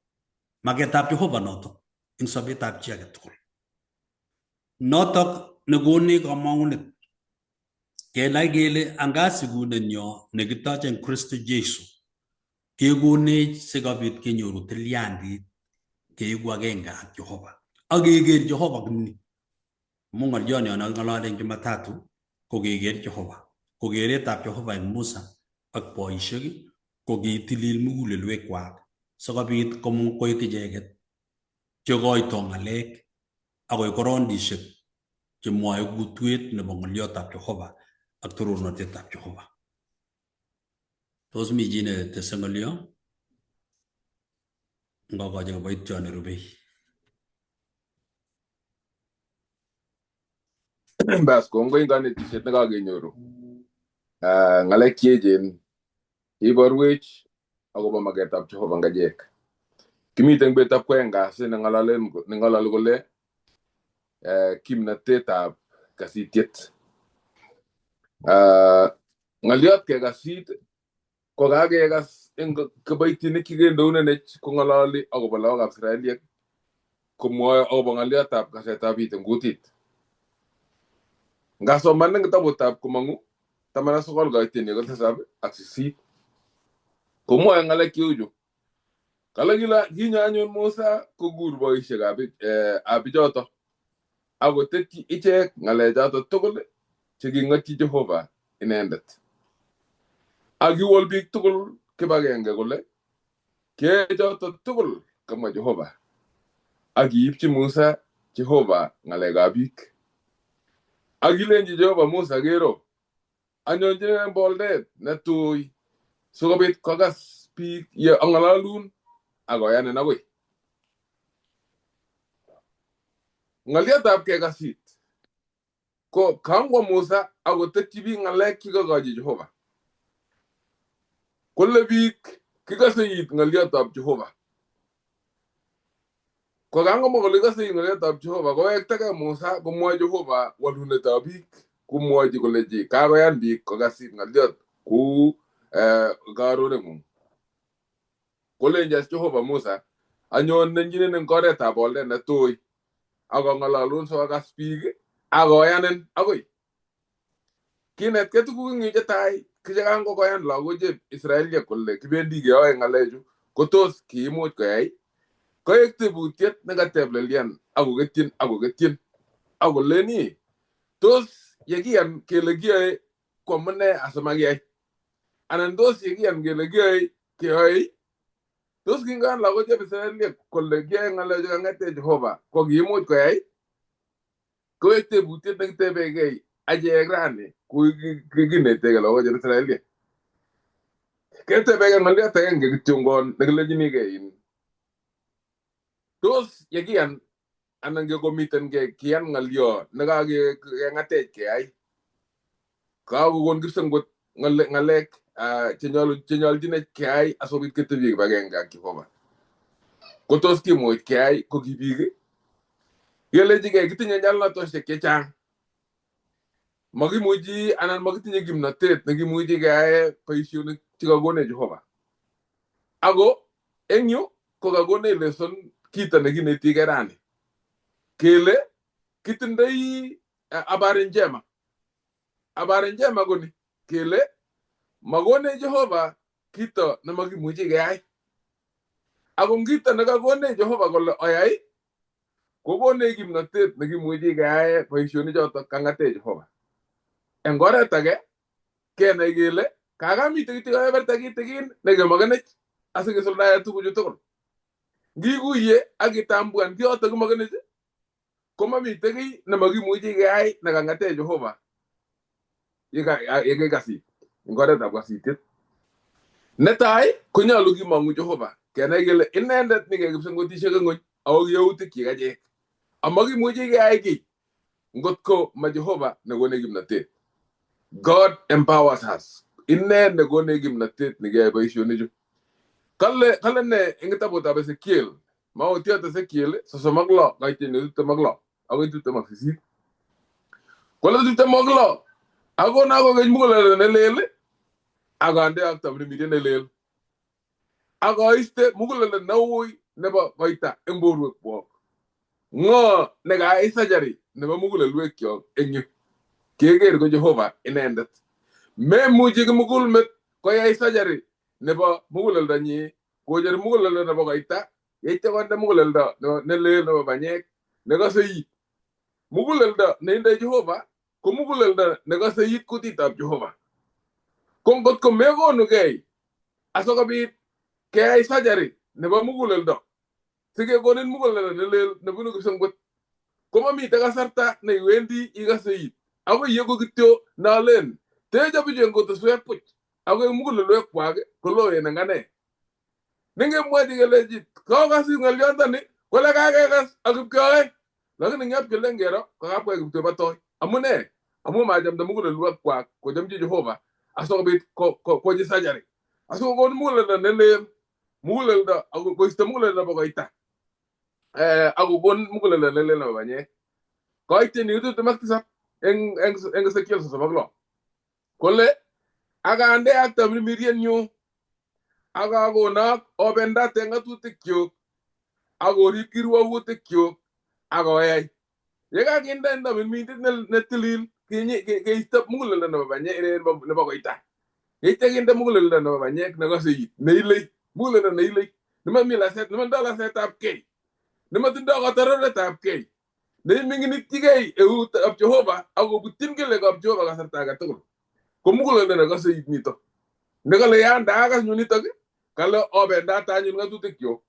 Maketab Jehova notok eng sobetab chi age tugul. Notok nekonech komong'unet kenai kele anga sikunenyo nekitoche eng Kristo Jesu kekonech sikobit kenyoru tilyandit keiku agenge ak Jehova ak keker Jehova kimni. Amu ng'olyoni yon kaking'olole eng Jumatatu ko keker Jehova. Ko keretab Jehova eng Musa ak boisiek ko kitilil mugulelwekwak sikobit koik icheket chekoito ng'alek akoi korondishek chemwoe kutwet nebo ng'olyotab Jehova ak torornotetab Jehova. Tos mi chi netese ng'olyo? Ngokochi kiboitiot nerubei. Bas kongoi eng kanetishet nekakenyoru. Ng'alek cheechen iborwech akobo maketab Jehova eng achek. Kimiten betutab kwoeng kasi neng'ololi kole kimnatetab kasitiet. Ng'oliot kekasit ko kakekas eng kiboitinik chekendounenej kong'ololi akobo lagokab Israeliek komwoe akobo ng'oliotab kasetab it eng kutit. Ngasoman eng kitabutab Komong'u 19 koiten 7 ak 8 komwoe ng'alek cheuchu. Kale kinyo anyun Musa kokur boisiekab bichoto akotetyi ichek ng'alechoto tugul cheking'otyi Jehova inendet. Ak kiwol biik tugul kibagenge kole kiyoe choto tugul kamwa Jehova. Ak kiipchi Musa Jehova ng'alekab biik. Ak kilenji Jehova Musa kero anyonjinen eng boldet netui sikobit kokas biik ye ang'ololun ak koyanin akoi. Ng'oliotab kekasit Ko kangwa Musa akotetyi biik ng'alek chekakochi Jehova. Kole biik kikose it ng'olyotab Jehova. Ko kangomwa kole kikose it ng'olyotab Jehova kowektagei Musa komwoi Jehova walunetab biik komwochi koleji kakoyan biik kokas it ng'olyot kou kaaroreng'ung. Kolenji Jehova Musa anyon nenjinin eng oretab boldet netui akong'ololun sikokas biik akoyanin akoi. Kinetkei tuguk eng yu chetai chekangokoyan lagok chep Israeliek kole kibendi keyoe ng'alechu kotos kiimuch koyai koek tebutiet nekateb lelian akoketyin akoketyin akolen ii tos yekiyan kele kiyoe koamune asimakiyai anan tos yekiyan kele kiyoe keyoe tos kingoyan lagok chep Israeliek kole kiyoe ng'alechu kang'ete Jehova ko kiimuch koyai koek tebutiet nekitebegei achek rani kikinetegei lagok chep Israeliek. Ketebegei ng'olyot agenge kityongon nekilechinigei in tos yekiyan anan komiten kiyan ng'olyo nekakeng'atech keyai kakokon kipsengwet ng'alek chenyolchinech keyai asikobit ketebi kibagenge ak Jehova. Kotos kimuch keyai ko ki biik kelechigei kitinye nyalunotosiek chechang. Makimuchi anan makitinye kimnotet nekimuchi keyae boisionik chekakonech Jehova. Ako eng yu kokakonech lesson kito nekinetigei rani kele kitindoi habari njema. Habari njema koni kele makonech Jehova kito nemakimuchi keyai. Ako kito nekakonech Jehova kole oyai kokonech kimnotet nekimuchi keyae boisionik chotok kang'atech Jehova. Eng oret age kenai kele kakamite kityo kebeberta kitikin nekemokenech asikesuldae tuguchu tugul. Ngikuye ak itambuan kioto kimokenech komamite kiy nemakimuchi keyai nekang'atech Jehova yekekasit eng oretab kasitiet. Netai konyolu kimong'u Jehova kenai kele inendet nekekipsengwetisiek eng ng'ony ako kiyautik achek. Amakimuchi keyai kiy ngotko ma Jehova nekonech kimnotet. God empowers us. Ine nekonech kimnotet nekiyoe boisionichu. Kale ne eng kitabutab Ezekiel, maotiot Ezekiel 36 koityin 26 akoi 28. Kole 26 akona kokeny muguleldo nelel akande ak tamirmiriet nelel ak aiste muguleldo neui nebo koita eng borwekwok. Ng'o nekayai surgery nebo mugulelwekyok eng yu? Keker ko Jehova inendet. Memuchi kimugulmet koyai surgery nebo muguleldonyi kocher muguleldo nebo koita yeityo konde muguleldo nelel nebo banyek nekose it. Muguleldo neindoi Jehova ko muguleldo nekose it kutitab Jehova. Ko ngot ko mekonugei asikobit keyai surgery nebo muguleldo sikekonin muguleldo nelel nebunu kipsengwet komamite kasarta neiwendi ikose it. Akoi yeku kityo nolen techo bichu eng kutuswek puch akoi mugulelwekwak koloen eng ane. Ningemwochi kelechi kokasit ng'olyondoni kole kakekas ak ipkeoe lakini ngap kelen kero kokabwa kiptoi. Amune amu machamda mugulelwekwak kochomchi Jehova asikobit kochi surgery asikokon muguleldo nelel muguleldo ako koisto muguleldo nebo koita akokon muguleldo nelel nebo banyek. Koityin 27 eng Ezekiel 36 kole akande ak tamirmirienyun akakonok obendat eng ng'atutikyuk akorib kirwokutikyuk akoyai. Yekakinde tamirmiryet netilil keisto muguleldo nebo banyek nebo koita. Yeityo kinde muguleldo nebo banyek nekose it neilei muguleldo neilei nemami laset nemotindoi lasetab kei nemotindoi kotororetab kei neiminginitchigei eutab Jehova akobutyin kelekab Jehova kasarta age tugul. Ko muguleldo nekose it nito. Nekale yandakas nyunitok kale obendat anyun ng'atutikyuk.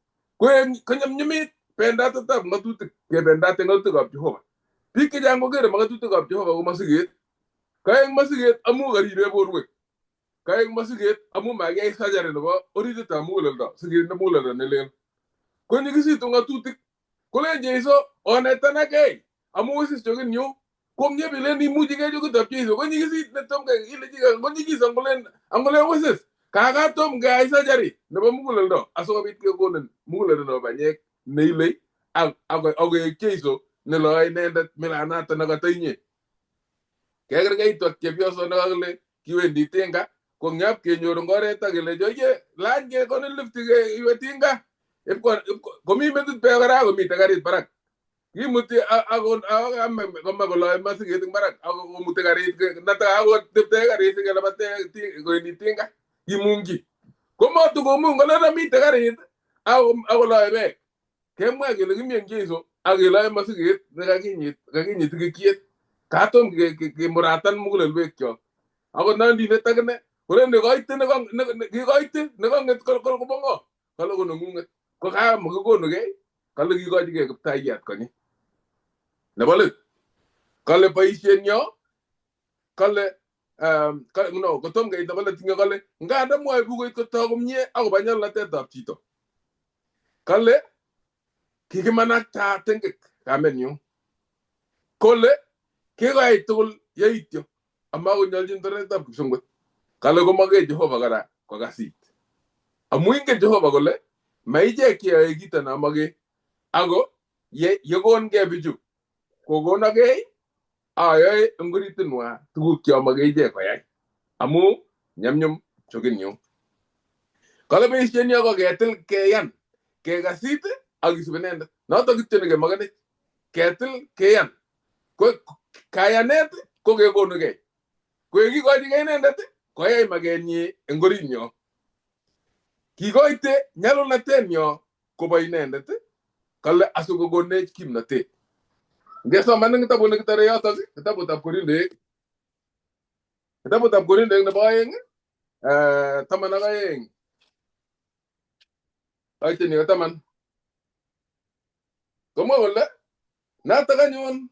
Konyumnyumit bendatetab ng'atutik kebendat eng ng'atutikab Jehova. Biik chechang kokere ng'atutikab Jehova ko masiket. Kaek masiket amu karibe borwek. Kaek masiket amu makiyai surgery nebo orititab muguleldo sikinde muguleldo nelel. Konyikisitu ng'atutik kolen Jeiso onetanakei amu wisis chokinyu Ko ngebilen imuchigei chukitab Jeiso konyikisit netom kai ile chi konyikis angolen angolen wisis kakatom keyai surgery nebo muguleldo asikobit kekonin muguleldo nebo banyek neilei ak akoek Jeiso neloe inendet milanato nekata inye. Kekerkeitu ak chepyoso nekakile kiwendi tinga ko ngap kenyor eng oret ak kelecho ye lany kekonin lift iwe tinga komi metit beek kora komite karit barak kimuti akome koloe masiket eng barak akomuti karit nataka akotepte karit sikelapate kowendi tinga kimungchi komatukomung kolen amite karit akoloe beek kemwa kele kimi eng Jeiso ak keloe masiket nekakinyit kakinyit tikikiet katom kemuratan mugulelwekyok akot nandindet akine kolen nekoite kikoite nekong'et kobo ng'o kale ko neng'ung'et ko kamakikonukei kale kikochigei kiptaiyat konyi nebo let kale boisienyo kale no kotom keit nebo let kale nganda mwoe bukuit kotok komie akobo nyalulnatetab chito kale kikimanakta tengek kamenyu kole kikoyai tugul yeityo amakonyolchin toretetab kipsongwet kale komake Jehova kora kokasit amu ingen Jehova kole maichek cheyoe kito nomake ako yekonkei bichu kokonokei ayoe eng oritinwa tuguk cheomake ichek koyai amu nyamnyum chokinyu kale boisienyo ko ketil keyan kekasit ak kisub inendet notok kityo nekemokenech ketil keyan ko kayanet ko kekonukei ko yekikochigei inendet koyai makenyi eng oritnyo kikoite nyalulnatenyo kobo inendet kale asikokonech kimnatet ngesoman eng kitabut nekitore yotok kitabutab Korindoek kitabutab Korindoek nebo oeng 12 kaiteni ko 10 komwa kole natok anyun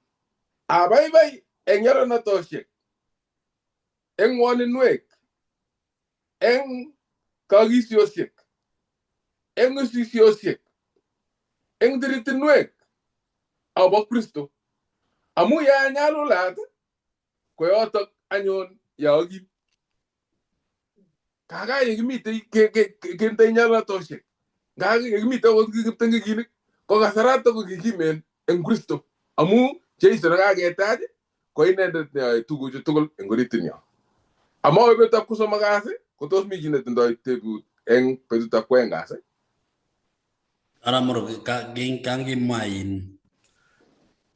abaibai eng nyoronatosiek eng ng'woninwek eng kakisiosiek eng usisiosiek eng tiritinwek akobo Kristo amu ye anyalulat ko yotok anyun yeakim kakai yekimitei kendei nyalunatosiek ngaka yekimite akot kiptengekinik ko kasaratok ko kikimen eng Kristo amu Jeiso nekaketach ko inendet neyoe tuguchu tugul eng oritinyo amawe betutab kosomok kasi kotos mi chi netindoi tebut eng betutab kwoeng kasi. Ara moro kangimwa in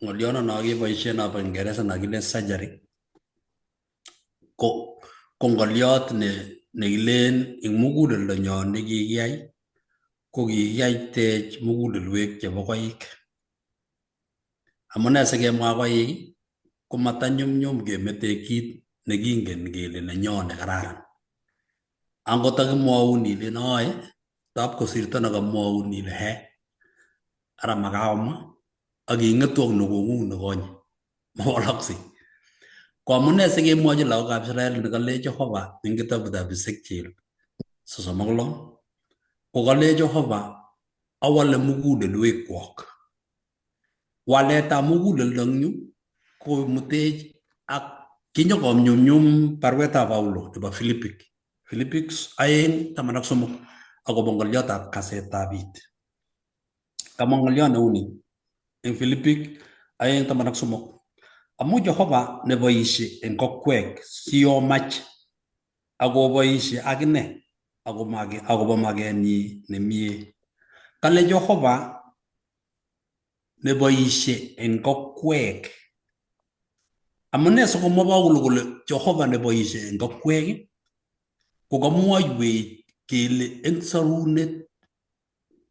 ng'oliondo keboisien nobo Kiingereza nokilen surgery ko ng'oliot nekilen eng muguleldonyon nekikiyai ko kikiyaitech mugulelwek chebo koik. Amune sikemwa koik ko matanyumnyum kemete kit nekingen kele nenyon nekararan. Angot takimwaun ilen oe tab kosirto nekamwaun ile he ara makaomwa ak ing'etu ak nekong'ung nekonye mawalaksei. Ko amune sikemwochi lagokab Israel nekale Jehova eng kitabutab Ezekiel 36 ko kale Jehova awale mugulelwekwok. Waletab muguleldo eng yu komutech ak kinyokomnyumnyum baruetab Paulo nebo Philippic Philippics 2:13 akobo ng'oliotab kasetab it. Kamwa ng'oliot neuni eng Philippic 2:13 amu Jehova neboisie eng kokwek siyomach akoboisie akine akobo makenyi nemie. Kale Jehova neboisie eng kokwek. Amune sikomwa Paulo kole Jehova neboisie eng kokwek ko kamwoiwech kele eng sorunet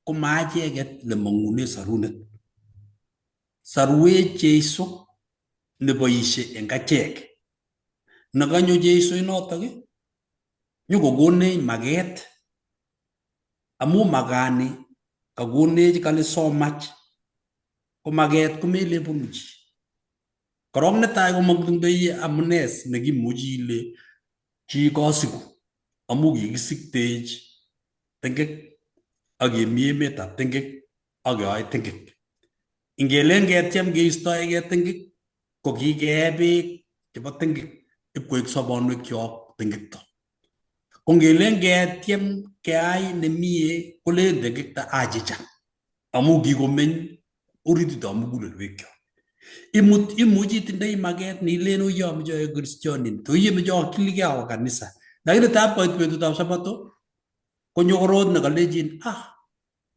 ko maacheket lemong'une sorunet. Saruech Jeiso neboisie eng achek. Nekanyo Jeiso inotok nyokokonech maket amu makani kakonech kale somach ko maket komele bunu chi. Korok netai komakindoi amune nekimuchi ile chi kosiku amu kikisiktech tengek ak kemi emetab tengek ak keyoe tengek. Ingelen ketyem keistoegei tengek Ko kikee beek chebo tingik ipkoek sobonwekyok tingikto. Ko ngelen ketiem keai nemie kolen tingikto achicha amu kikomeny orititab mugulelwekyok. Imuchi itindoi maket nilen uyo amoche aek kristionin, to iyemeche akiligei awo kanisa. Lakini tab koit betutab sabato konyo korot nekalechin ah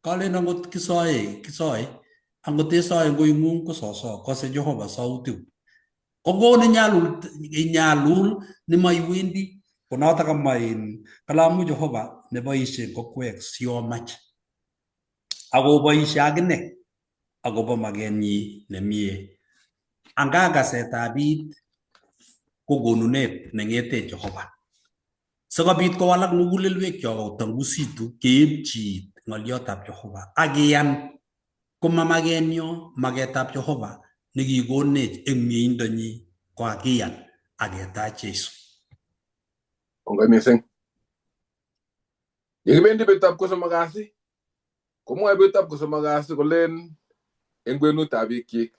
kalen angot kisoe kisoe angot isoe eng koing'ung kososo kose Jehova sautikuk. Kokonin nyalul inyalul nemaiwendi konotok kamwa in kale amu Jehova neboisie kokwek siomach akoboisie akine akobo makenyi nemie. Anga kasetab it ko konunet neng'ete Jehova. Sikobit kowalak mugulelwekyok kotangusitu keepchi it ng'olyotab Jehova akiyan komamakenyo maketab Jehova nekikonech eng mieindonyi kokakiyan aketach Jesu. Kongoi missing. Yekibendi betutab kosomok kasi, komwoe betutab kosomok kasi kolen eng kwenutab bikyik.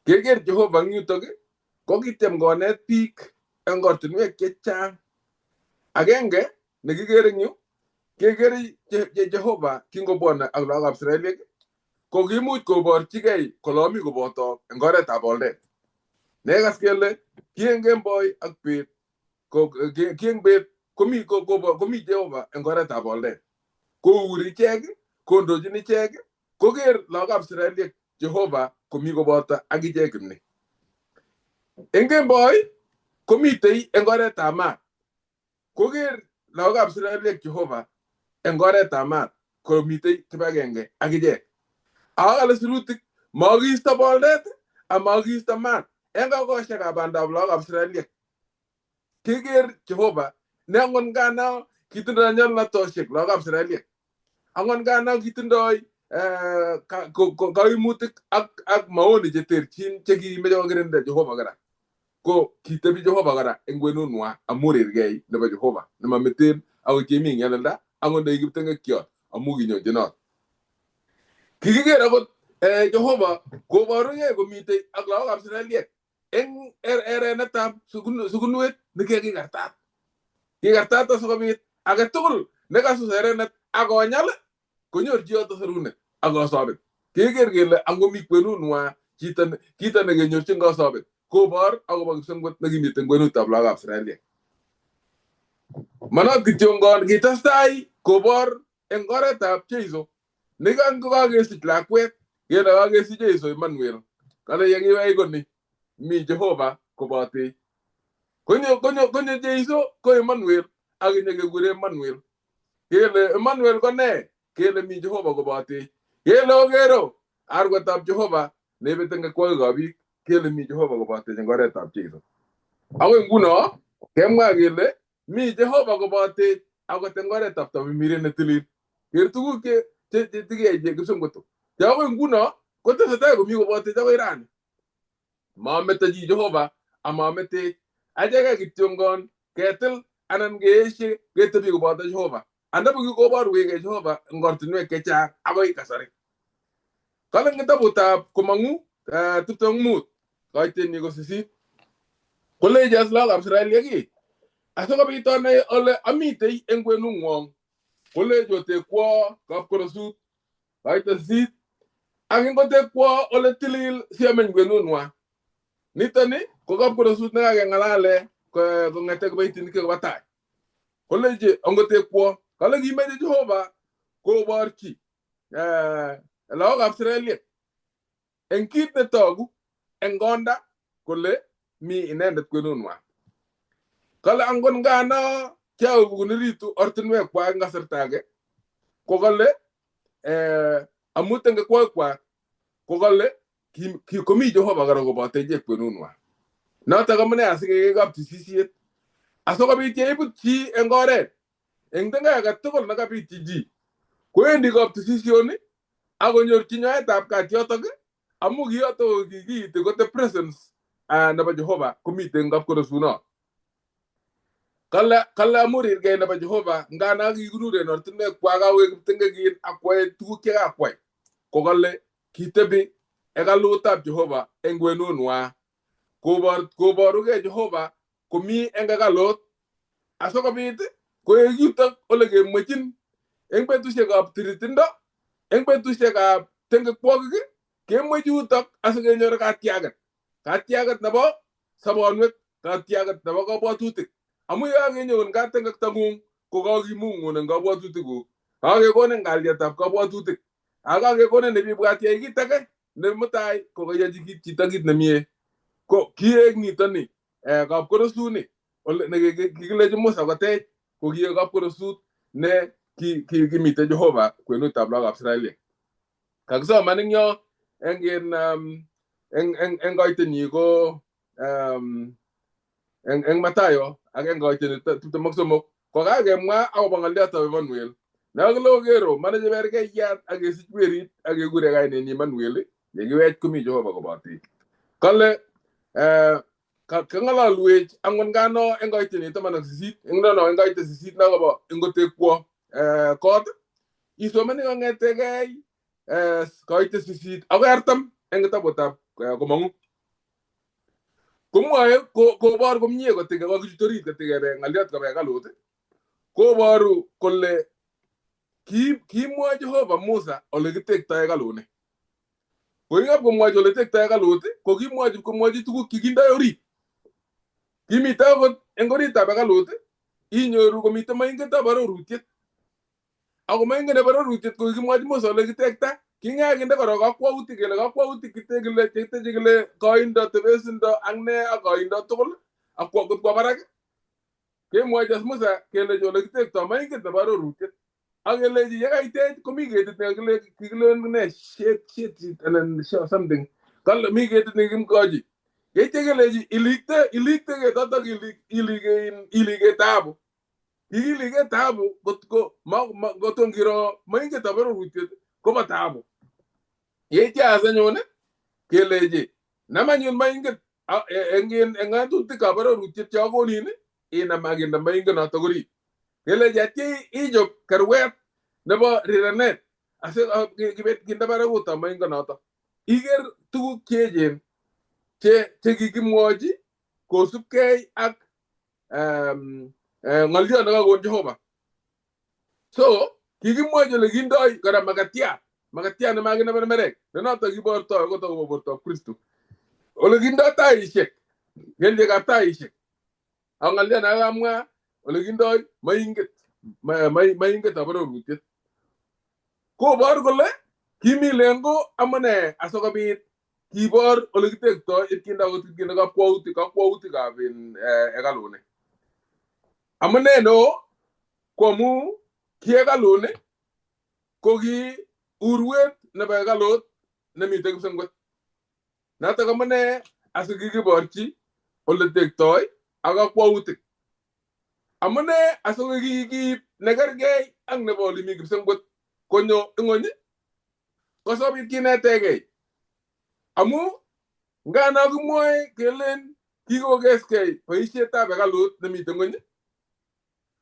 Keker Jehova eng yutok kokityem konet biik eng ortinwek chechang. Agenge nekikere eng yu, kekere Jehova kingobwone ak lagokab Israeliek ko kimuch koborchigei kole omi kobotok eng oretab boldet. Nekas kele ki eng kemboi ak bet, ko ki eng bet komi komi Jehova eng oretab boldet. Kouri ichek, kondochin ichek, koker lagokab Israeliek Jehova komi koboto ak ichek kimni. Eng kemboi komitei eng oretab maat. Koker lagokab Israeliek Jehova eng oretab maat komitei kibagenge ak ichek. Ako kale sirutik makiisto boldet amakiisto maat eng kokoshekab bandab lagokab Israeliek. Kiker Jehova ne angot ngano kitindoi nyalunatoshek lagokab Israeliek. Angot ngano kitindoi kaimutik ak maoni cheterchin chekimeche kokirinda Jehova kora. Ko kitebi Jehova kora eng kwenunwa amu rirgei nebo Jehova nemameten akot chemi eng nyalilda akot ndakikipteng'ekyot amu kinyonjinot. Kikiker akot Jehova koborugei komitei ak lagokab Israeliek eng erenetab sukunwet nekikikartat. Kikartat asikobit age tugul nekasus erenet akonyal konyor chiyoto serunek ak kosobet. Keker kele angomi kwenunwa chito nekenyorchin kosobet kobor akobo kipsengwet nekimiten kwenutab lagokab Israeliek. Manot kityongon kitestai kobor eng oretab Jeiso nekan kokakesich lakwet kele kakesich Jeiso Emmanuel. Kale yekiwei koni mi Jehova kobotech. Konyo Jeiso ko Emmanuel ak kekure Emmanuel. Kele Emmanuel ko ne? Kele mi Jehova kobotech. Kele okero arwetab Jehova neibete ng'ekwokikab biik. Kele mi Jehova kobotech eng oretab Jeiso. Akoi nguno kemwa kele mi Jehova kobotech akot eng oretab Tamirmiriet netilil. Ker tuguk che kipsengweto. Che akoi nguno kotesetai komi kobotech akoi rani. Mamete chi Jehova amametech. Acheke kityongon ketil anan keeshe ketebi koboto Jehova. Andabu kikoborwekei Jehova eng ortinwek chechang akoi kasari. Kale eng kitabutab Komong'u 25 koitenyi ko 8 kolechas lagokab Israeliek asikobit anai ole amitei eng kwenung'wong kolech otekwo kapkorosut koite 8 ak ingotekwo ole tilil siameny kwenunwa. Nitoni ko kapkorosut nekakeng'alale kong'ete kiboitinik koba tai. Kolechi ongotekwo kale kimeche Jehova koborchi lagokab Israeliek eng kit netogu eng konda kole mi inendet kwenunwa. Kale angot ngano kiakokuniritu ortinwekwak eng kasarta age ko kale amut eng ng'ekwokikwak ko kale komi Jehova kora koboto ichek kwenunwa. Notok amune asikekei kaptisisiet asikobit yeibut chi eng oret eng tengek age tugul nekabityi chi kowendi kaptisisioni akonyorchi nyoetab kat yotok amu kiyotok ko kikiiti ko the presence nebo Jehova komitei eng kapkorosunot. Kale amu rirgei nebo Jehova ngana kikunur en ortinwekwak akowek kiptengekin ak kwai tuguk chekakwai ko kale kitebi hekalutab Jehova eng kwenunwa. Koborugei Jehova komi eng hekalut asikobit koek yutok ole kemwechin eng betusiekab tiritindo, eng betusiekab tengekwokik kemwechi yutok asikenyor katiaget. Katiaget nebo sobonwek, katiaget nebo kabwatutik. Amu yekakenyorun katengektang'ung ko kakimungun eng kabwatutikuk. Kakekonin kalyetab kabwatutik. Ak kakekonin nebibwat iyai kit age ne mutai ko kayochi chito kit nemie. Ko kiek nitoni kapkorosuni ole kikilechi Musa kotech ko kiek kapkorosut ne kimite Jehova kwenutab lagokab Israeliek. Kakisoman eng yo eng koitenyi ko eng Matayo ak eng koitenyi 23 ko kakemwa akobo ng'oliotab Emmanuel. Nakile okero mane cheberkeiyat ak kesich werit ak kekure kainenyi Emmanuel yekiwech komi Jehova kobotech. Kale kang'ololwech angot ngano eng koitenyi 18 eng nono eng koite 8 nokobo ingotekwo kot isomoni kong'etegei koite 8 akoi 40 eng kitabutab Komong'u. Komwoe kobor komie kotinge kokichut orit kotikebe ng'oliot koba hekalut koboru kole kimwochi Jehova Musa ole kitektoi hekaluni. Ko kingap komwochi ole tektoi hekalut ko kimwochi komwochi tuguk chekindoi orit. Kimitei akot eng oritab hekalut inyoru komitei moingetab arorutiet. Ako moinget nebo arorutiet ko kikimwochi Musa ole kitekta king'akinde korok kakwautik kele kakwautik kile cheteche kile koindo tebesindo ak ne ak koindo tugul ak kwo barak kemwochi as Musa kelechi ole kitektoi moinget nebo arorutiet. Ak kelechi yekaitech komi ketit nekikilen ne shet anan something. Kale mi ketit nekikimkochi. Yeityo kelechi ilikte ilikte ketotok ilige taabu. Kikilige taabu kotko kotom kiro moingetab arorutiet kobo taabu. Yeityo as anyun kelechi nam anyun moinget eng ng'atutikab arorutiet chokonin inam ak inde moinget notok orit. Kelechi atya ichob kerwet nebo rirenet asikobit kinde barakutab moinget notok. Iker tuguk cheechen che kikimwochi kosubkei ak ng'oliot nekakon Jehova. So kikimwochi ole kindoi kora makatiat, makatiat nemakinde mermerek ne notok kibortoi kotok kobo bortoab Kristo. Ole kindoi taishek, kelyekab taishek. Ak ng'oliot nekakamwa ole kindoi moinget, moingetab arorutiet. Kobor kole kimi lengo amune asikobit kibor ole kitektoi ipkinde akot kinde kakwautikab hekaluni. Amune neo ko amu ki hekaluni ko ki urwet nebo hekalut nemitei kipsengwet. Notok amune asikikiborchi ole tektoi ak kakwautik. Amune asikokikiib nekergei ak nebo olemi kipsengwet konyo ing'ony ko sikobit kinetegei. Amu ngano kimwoe kelen kikokeskei boisietab hekalut nemiten ng'ony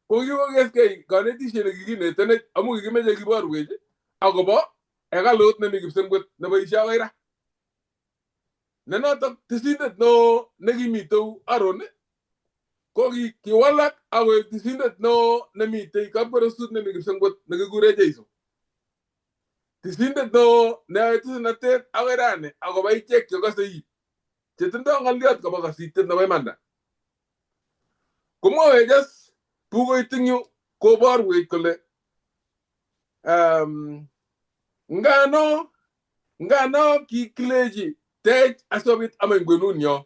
ko kikokeskei konetisiet nekikinetenech amu kikimeche kiborwech akobo hekalut nemi kipsengwet neboisie akoi ra. Ne notok tisindet neo nekimitei Aaron ko kiwalak akoek tisindet neo nemitei kapkorosut nemi kipsengwet nekikure Jeiso. Tisindet neo neyoe tisinatet akoi rani akobo ichek chekose it chetindoi ng'oliot kobo kositet nebo imanda. Komwowech as bukuit eng yu koborwech kole ngano kikilechi tech asikobit ameny kwenunyo.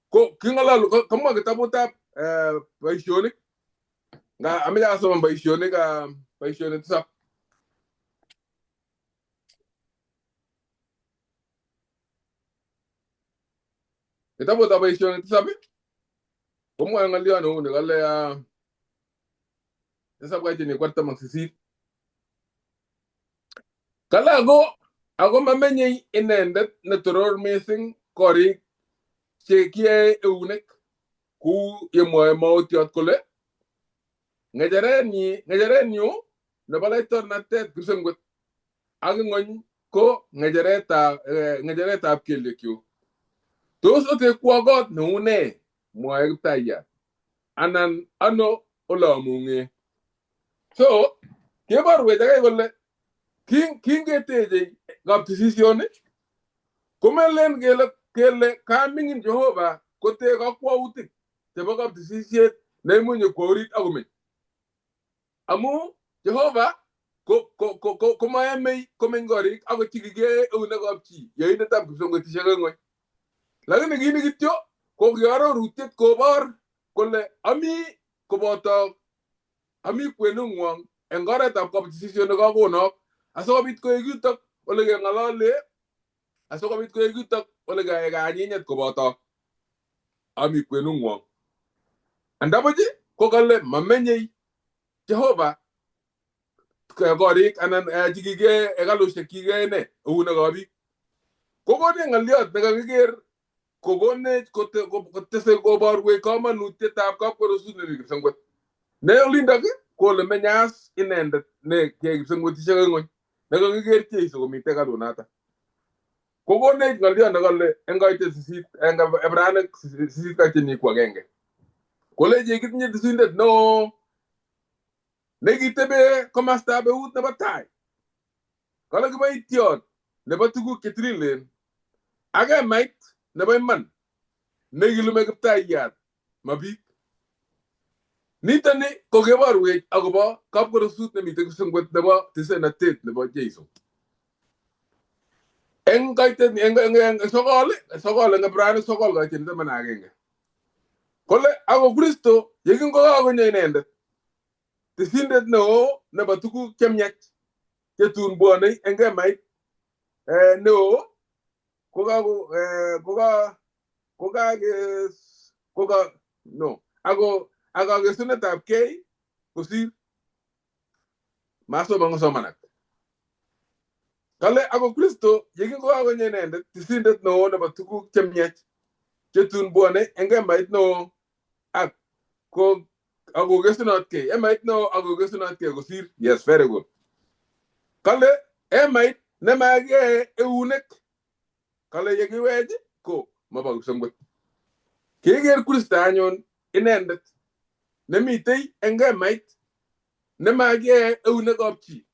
Ko king'ololu komwa kitabutab boisionik nga ameche asoman boisionik boisionik 7. Kitabutab boisionik 7 komwoe ng'oliot neuni kole 7 koitini 48. Kale ako mamenyei inendet netoror missing korik che kiyae eunek kou yemwoe maotiot kole ng'echerenyu nebo laitornatet kipsengwet ak ing'ony ko ng'echeretab kelyekyuk. Tos otekwo kot neu nee, mwoe Kiptayat, anan ano ole amung'e. So keborwech ake kole kingeteche kaptisisioni komelen kele kaming'in Jehova kotee kakwautik chebo kaptisisiet neimuch nyokwo orit akomeny. Amu Jehova komayamei komeny korik akot chekikiyoe eunekab chi yoindetab kipsongotisiek eng ng'weny. Lakini kit kityo ko kiarorutiet kobor kole ami koboto ami kwenung'wong eng oretab kaptisisiet nekakonok asikobit koek yutok ole keng'olole asikobit koek yutok ole keyae kanyinyet koboto ami kwenung'wong. Andabuch ko kale mamenyei Jehova korik anan chekikiyoe hekalusiek kikiyoe ne eunekab biik. Kokonech ng'oliot nekakiker kokonech kotese koborwech komonutietab kapkwerosut nemi kipsengwet. Ne olindok ko ole menyas inendet ne kiyoe kipsengwetisiek eng ng'weny nekakiker Jeiso komite hekalunoto. Kokonech ng'oliot nekole eng koitet sisit eng Ibranik sisit kaityenyi ko agenge. Kolechech kitinye tisindet neo nekitebe komostab eut nebo tai. Kale kiboitiot nebo tuguk chetililen ak hemait nebo iman nekilume Kiptayat ma biik. Nitoni ko keborwech akobo kapkorosut nemiten kipsengwet nebo tisenatet nebo Jeiso. Eng koitet eng sokol eng Ibranik sokol koitet 11. Kole ako Kristo yekingokakonyo inendet tisindet neo nebo tuguk chemiach chetun bwonei eng hemait neo ako kakesunetab kei kosir masoman kosomanak. Kale ako Kristo yekingokakonyo inendet tisindet neo nebo tuguk chemiach chetun bwonei eng hemait neo ak akokesunotkei hemait neo akokesunotkei kosir. Yes, very good. Kale hemait nemakiyae eunek. Kale yekiwech ko mobo kipsengwet. Keker Kristo anyun inendet nemitei eng hemait nemakiyae eunekab chi.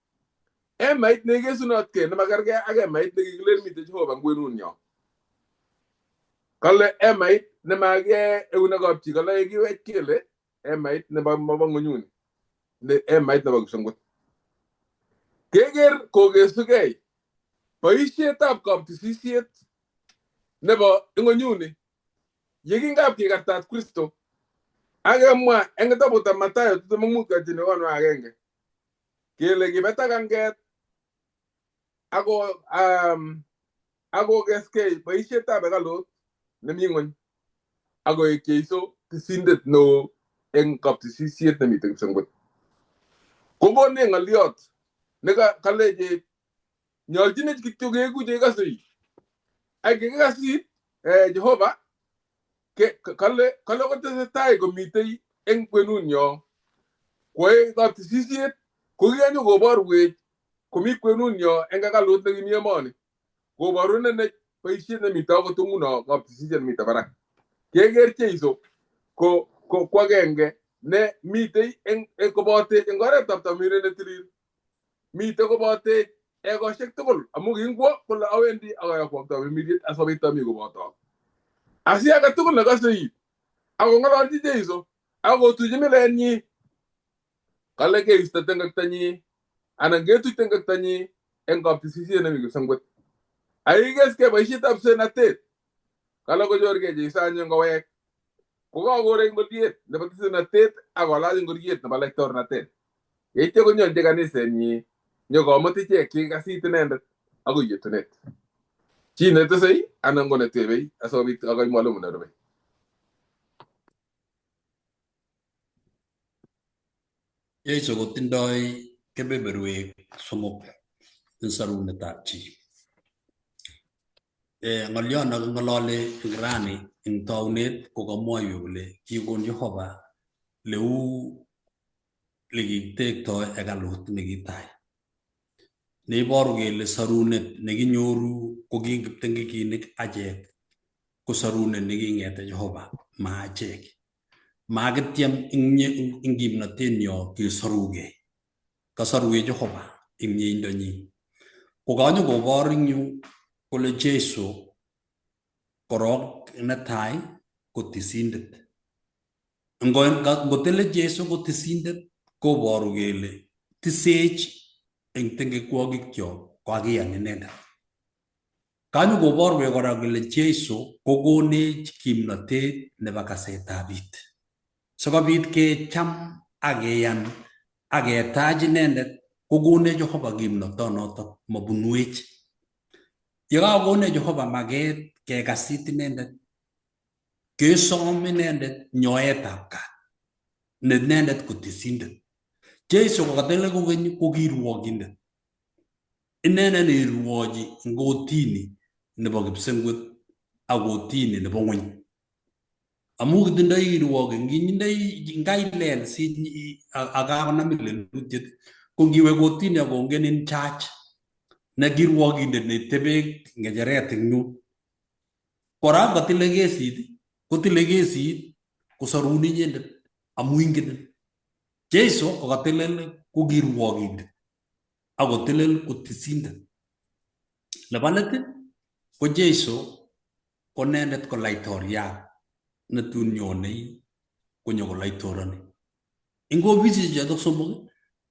Hemait nekesunotkei nemakerkei ak hemait nekikilen mitei Jehova eng kwenunyo. Kale hemait nemakiyae eunekab chi. Kale yekiwech kele hemait nebo mobo ng'unyuni, hemait nebo kipsengwet. Keker kokesugei boisietab kaptisisiet nebo ng'unyuni yekingap kekartat Kristo ak kemwa eng kitabutab Mathayo 25:1 kele kibetak anget ako akokeskei boisietab hekalut nemi ng'weny akoek Jeiso tisindet neo eng kaptisisiet nemiten kipsengwet. Kokonech ng'oliot nekalechet nyoljinech kityo keeku chekikosei ak yekikasit Jehova kale kotesetai komitei eng kwenunyo koe kaptisisiet kokikanyo koborwech komi kwenunyo eng hekalut nekimi emoni koborunenech boisiet nemite akot nguno kaptisisiet nemite barak. Keker Jeiso ko agenge ne mitei eng kobotech eng oretab tamiret netilil. Mitei kobotech ekosiek tugul amu kingwo kole awendi akayokwok tamirmiriet asikobit ami kobotok. Asi age tugul nekose it akong'ololchi Jeiso akotuchi milenyi kale keisto tengektonyi anan ketuch tengektonyi eng kaptisisiet nemi kipsengwet. Akikeskei boisietab senatet kale kochorkei Jeiso anyun kowek kokakorek ngoriet nebo tisenatet akolach ngoriet nebo lektornatet. Yeityo konyonchi kanisenyi nyokomut ichek chekikasit inendet akoi yetunet. Chi netesei anan ko netebei asikobit akoi mwalimu nerubei. Jeiso kotindoi kebeberwek somok eng sorunetab chi. Ng'oliot neking'olole eng rani eng taunet ko kamwoiwech kole kikon Jehova leu lekikitektoi hekalut nekitai. Neiboru kele sorunet nekinyoru ko ki kiptengekinik achek ko sorunet neking'ete Jehova ma achek. Makityem eng kimnotenyo kesorugei. Kasorwech Jehova eng mieindonyi. Ko kanyokobor eng yu kole Jesu korok netai ko tisindet. Ngotele Jesu ko tisindet koboru kele tisech eng tengekwokikcho kokakiyan inendet. Kanyokoborwech kora kole Jesu kokonech kimnotet nebo kasetab it. Sikobit kecham ak keyan ak ketach inendet kokonech Jehova kimnotonotok mabunwech. Yekakonech Jehova maket kekasit inendet, kesom inendet nyoetab kat ne inendet ko tisindet. Jesu kokatele kokeny ko kirwokindet. Inendet neirwochi eng kotini nebo kipsengwet ak kotini nebo ng'weny. Amu kitindoi kirwokik, ngindoi ngailel si ak kakonamin lelutiet ko ngiwe kotini akongenin judge ne kirwokindet netebe ng'echeret eng yun. Kora ngotile kesit, kotile kesit kosorun inyendet amu ingenin. Jesu kokatelel ko kirwokindet akotelel ko tisindet. Nebo let ko Jesu ko inendet ko laitoriat netun nyonei konyo kolaitorani. Eng ofisisiek chotok somok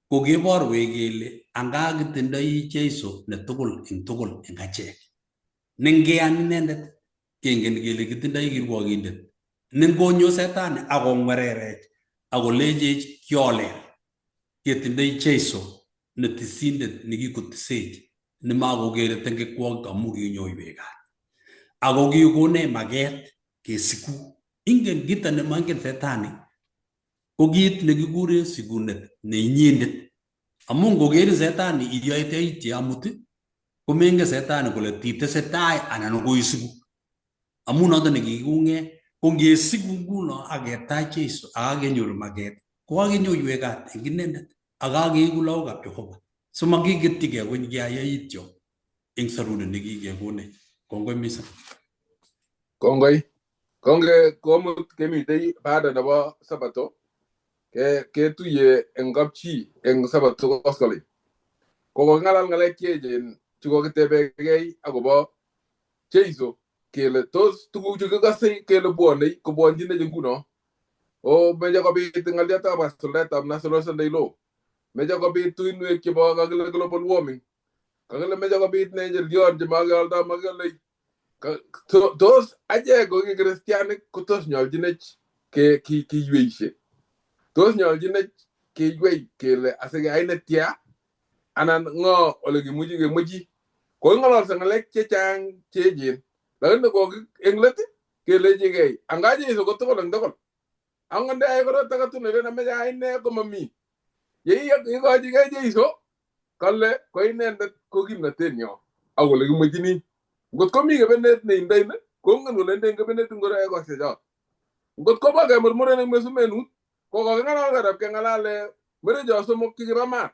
ko keborwech kele anga kitindoi Jesu ne tugul eng tugul eng achek. Ne ngeyan inendet kengen kele kitindoi kirwokindet ne ngonyo setani akong'wererech akolechech kiolel ketindoi Jesu ne tisindet nekikotisech nemakokere tengekwokik amu kinyoiwech kat. Ako kikonech maket kesiku. Ingen kito nemaingen setani ko kit nekikuren sikunet ne inyendet. Amu ngokerin setani iyoe yaitye amut komengen setani kole titesetai anan koisiku. Amu noto nekikikung'e ko ngesiku nguno ak ketach Jesu ak kakenyoru maket ko kakenyoiwech kat eng inendet ak kakeeku lagokab Jehova. So makiketyigei kony keyai yaityo eng sorunet nekikekonech. Kongoi mising. Kongoi. Konge komut kemitei baada nebo sabato ketuye eng kapchi eng sabato koskoling. Ko koking'alal ng'alek cheechen chekokitebekei akobo Jeiso kele tos tuguk chu kikose kele bwonei kobwonchinech nguno. O meche kobit ng'oliotab kasuldaetab National Sunday Law. Meche kobit tuinwek chebo kakile global warming. Kakile meche kobit ne chelyon chemakeoldo makiolei. Tos achek ko ki kristianik ko tos nyolchinech kiiyweishe. Tos nyolchinech kiywei kele asikeyai netya anan ng'o ole kimuchi kemwechi. Koking'ololse ng'alek chechang cheechen lakini koki eng let kelechigei anga Jeiso ko tugul eng tugul. Angot ndeyai korot age tugul nelen ameche ayai ne komami. Yeikochigei Jeiso kale ko inendet ko kimnatenyo ak ole kimwechini. Ngot komi kebenet neindoi ni kongen kole indoi kebenet ngoro ekosechot. Ngot kobo kemurmuren eng mesumenut ko koking'alal karab keng'alale murecho somok chekiba maat.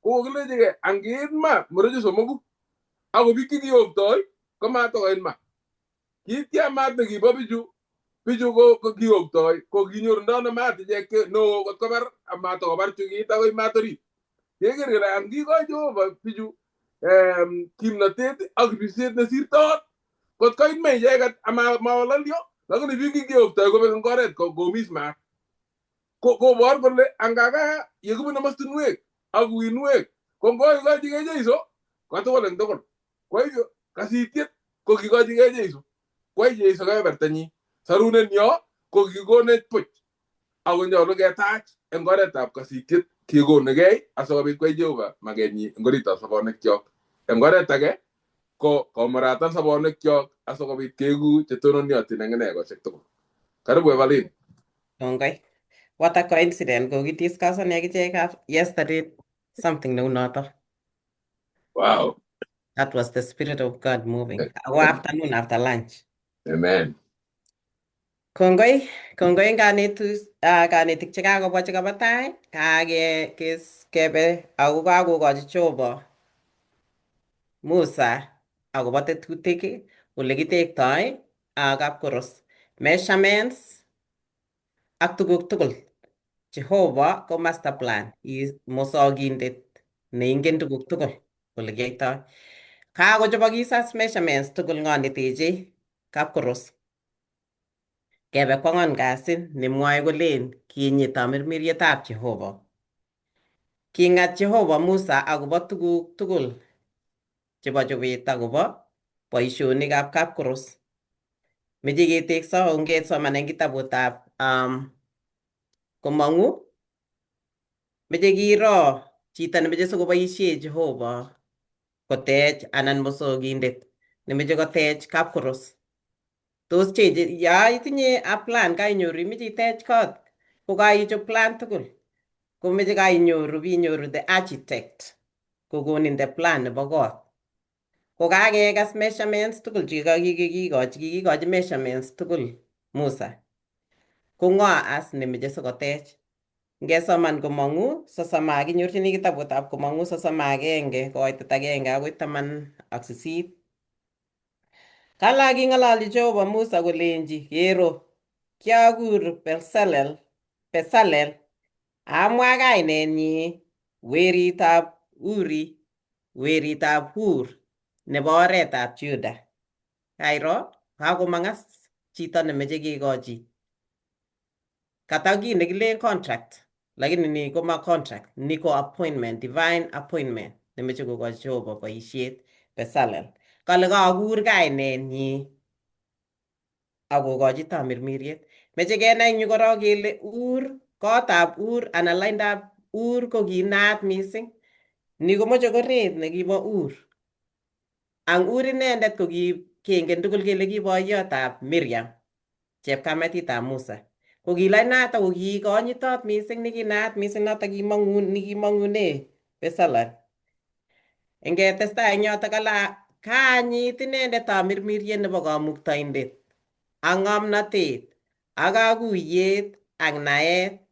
Ko kokilechigei angiit ma murechu somoku ako biik chekioktoi komatokoit ma. Kiitya maat nekibo bichu bichu ko kioktoi ko kinyorundo ano maat ichek neo kot kobar amatokobar chu kiit akoi maat orit. Keker kele angikoi Jehova bichu kimnotet ak ripset nesirtot kot koit ma icheket amaololyo lakini biik kikioktoi kobek eng oret komis maat. Kobor kole angaka yekibune mastinwek ak uinwek ko ngoikochigei Jeiso kotugul eng tugul. Kwa hivyo kasitiet ko kikochigei Jeiso. Kwai Jeiso kebebertanyi. Sarunet nyo ko kikonech buch ako nyolu ketach eng oretab kasitiet kekonugei asikobit kwai Jehova makenyi eng oritab sobonuekyok. Eng oret age ko komuratan sobonuekyok asikobit keeku chetononiotin eng ine kosiek tugul. Karibu Evelyn. Kongoi. What a coincidence. Kokidiscussen akichek yesterday something neu noto. Wow. That was the spirit of God moving. Ako afternoon after lunch. Amen. Kongoi, kongoi en kanetik chekakobwa chekabo tai, kake kebe ako kakokochi Jehova Musa akobo tetutik ole kitektoi kapkoros, measurements ak tuguk tugul. Jehovah ko master plan, is mosokindet neingen tuguk tugul ole kiyoitoi. Kakochobokis as measurements tugul ng'o neteche kapkoros. Kebe kwang'wan kasi nemwoe kolen kinyit tamirmirietab Jehovah. King'at Jehovah Musa akobo tuguk tugul chebo chobet akobo boisionikab kapkoros. Meche ketekso ongesoman eng kitabutab komong'u. Meche kiro chito nemeche sikoboisie Jehovah kotech anan mosokindet nemeche kotech kapkoros. Tos cheche ya itinye a plan kainyoru imeche itech kot ko kaichob plan tugul komeche kainyoru binyoru the architect kokonin the plan nebo kot. Ko kakekas measurements tugul chekikikochi kikikochi measurements tugul Musa. Ko ng'o as nemeche sikotech? Ngesoman komong'u 30 kinyorchini kitabutab komong'u 31 koitet 1 akoi 18. Kala king'ololchi Jehova Musa kolenji, kero, kiakur Besalel, amwa kainenyi weritab Uri, weritab Hur nebo oretab Juda. Kairo, kakomang as chito nemeche kekochi. Kata kiy nekilen contract, lakini ni koma contract, ni ko appointment, divine appointment nemeche kokochi Jehova boisiet Besalel. Kale kakur kainenyi akokochi tamirmiriet. Meche kenai eng yu korok kele Ur, kotab Ur anan laindab Ur ko kinaat mising. Ni komoche koret nekibo Ur. Ang Ur inendet ko kengen tugul kele ki boiyotab Miriam, chepkametitab Musa. Ko ki lainato ko kikonyitot mising nikinaat mising noto nikimong'une Besalel. Ingetestai eng yoto kala kanyit inendet tamirmiriet nebo kamuktaindet ak ng'omnotet ak kakuyet ak naet